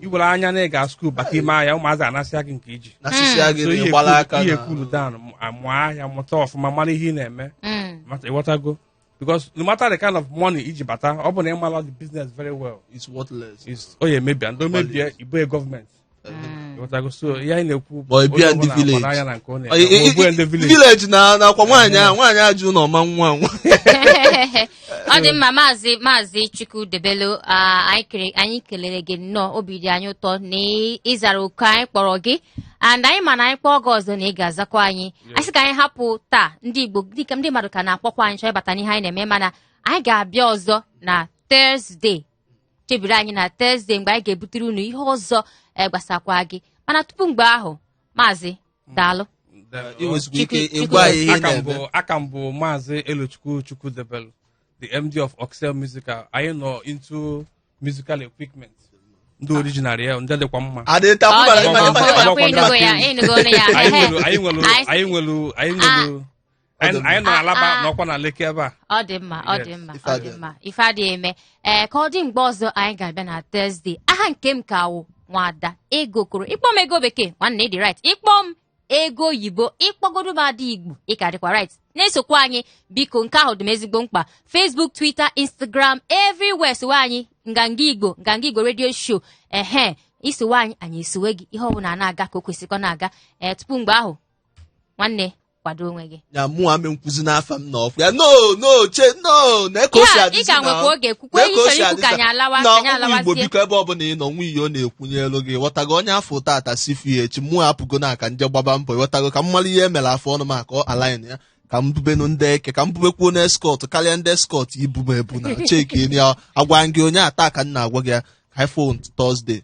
Iwere anya na ịga school bata ime ahịa, ụmụazị anasịa gị nke iji. Na sisi gị So na ihe ịgbala aka ihe na cool down, amụọ ahịa, mụta ọfụma, mara ihe ị na-eme. Ịghọtago? Because no matter the kind of money iji bata, ọ bụ na ị mara the business very well, it's worthless. Is o ya emebia ndị o mebie ibue gọọmenti. Ịghọtago? So ihe anyị na-ekwu Ma ọ bịa onye ndị ọbụla village. gbado anya na nke ọ na-eme. Ọ, Ma ọ bụghị ndị village. Village na nakwa nwaanyị ahụ, nwaanyị ajụ na ọma nwa nwa. Ọ dị mma, Maazị Chukwudebelu, ah, anyị kelere gị nnọọ. Obi dị anyị ụtọ na ịzara oku anyị kpọrọ gị, and anyị ma na anyị kpọọ gị ọzọ na ị ga-azakwa anyị. Anyị sị ka anyị hapụ taa ndị Igbo, dịka ndị mmadụ ka na-akpọkwa anyị chọọ ịbata n'ihe anyị na-eme, mana anyị ga-abịa ọzọ na Thursday. Chebiri anyị na Thursday mgbe anyị ga-ebutere unu ihe ọzọ gbasakwa gị. Mana tupu mgbe ahụ, Maazị, daalụ. Ị nwezikwa ike Chukwu- ịgwa anyị ihe ị Aka m na-eme. bụ aka m bụ Maazị Elochukwu Chukwudebelu, the MD of Oxel Musical. Anyị nọ into musical equipment, ndị original ya, ndị dịkwa mma. Adịta Ọ kwụbara dị ịma mma, ịma ịma ọkwa ịnụgo ya, ịnụgo ya. Anyị Ehe. nwere anyị nwere anyị nwere anyị nwere anyị nọ Alaba Ah, ah. n'ọkwa na Lekki ebe a. Ọ dị mma, ọ dị Yes. mma, Ife ọ dị adịghị. mma. Ife adịghị eme. Ee, ka ọ dị mgbe ọzọ anyị ga-abịa na Thursday. Aha nke m ka wụ Nwada Ego Koro. Ịkpọ m ego bekee, nwanne, ị dị right. Ịkpọ m ego oyibo, ịkpọgodo m ada Igbo, ị ka dịkwa right. Na-esokwa anyị biko, nke ahụ dị m ezigbo mkpa. Facebook, Twitter, Instagram, everywhere, sowe anyị, Nganga Igbo, Nganga Igbo Radio Show. Ehe, isowe anyị, anyị esowe gị. Ihe ọbụla na-aga ka o kwesịrị na-aga. Ee, tupu mgbe ahụ, nwanne, kwado onwe gị. Ya mụ ame nkwuzi n'afa m n'ọfụ ya, no, no, che, no, na ka o si Ya, ị adịzi ka na nwekwa oge kwukwe na ka o ihe si chọrọ ikwu ka adịzi anyị alawa na ka anyị ụmụ Igbo, alawazie. biko, ebe ọbụla ị nọ, nwa iyo na-ekwunyelu gị, ghọtago? Onye afọ tata sifu ya echi, mụ apụgo na aka nje gbaba mbọ, ghọtago? Ka m mara ihe emere afọ ọnụ m ka ọ align ya, ka m bubenu ndị eke, ka m bubekwuo na escort karịa ndị escort ibu m ebu na cheki ya. Agwa gị onye ata ka m na-agwa gị ya, ka anyị fụ Thursday.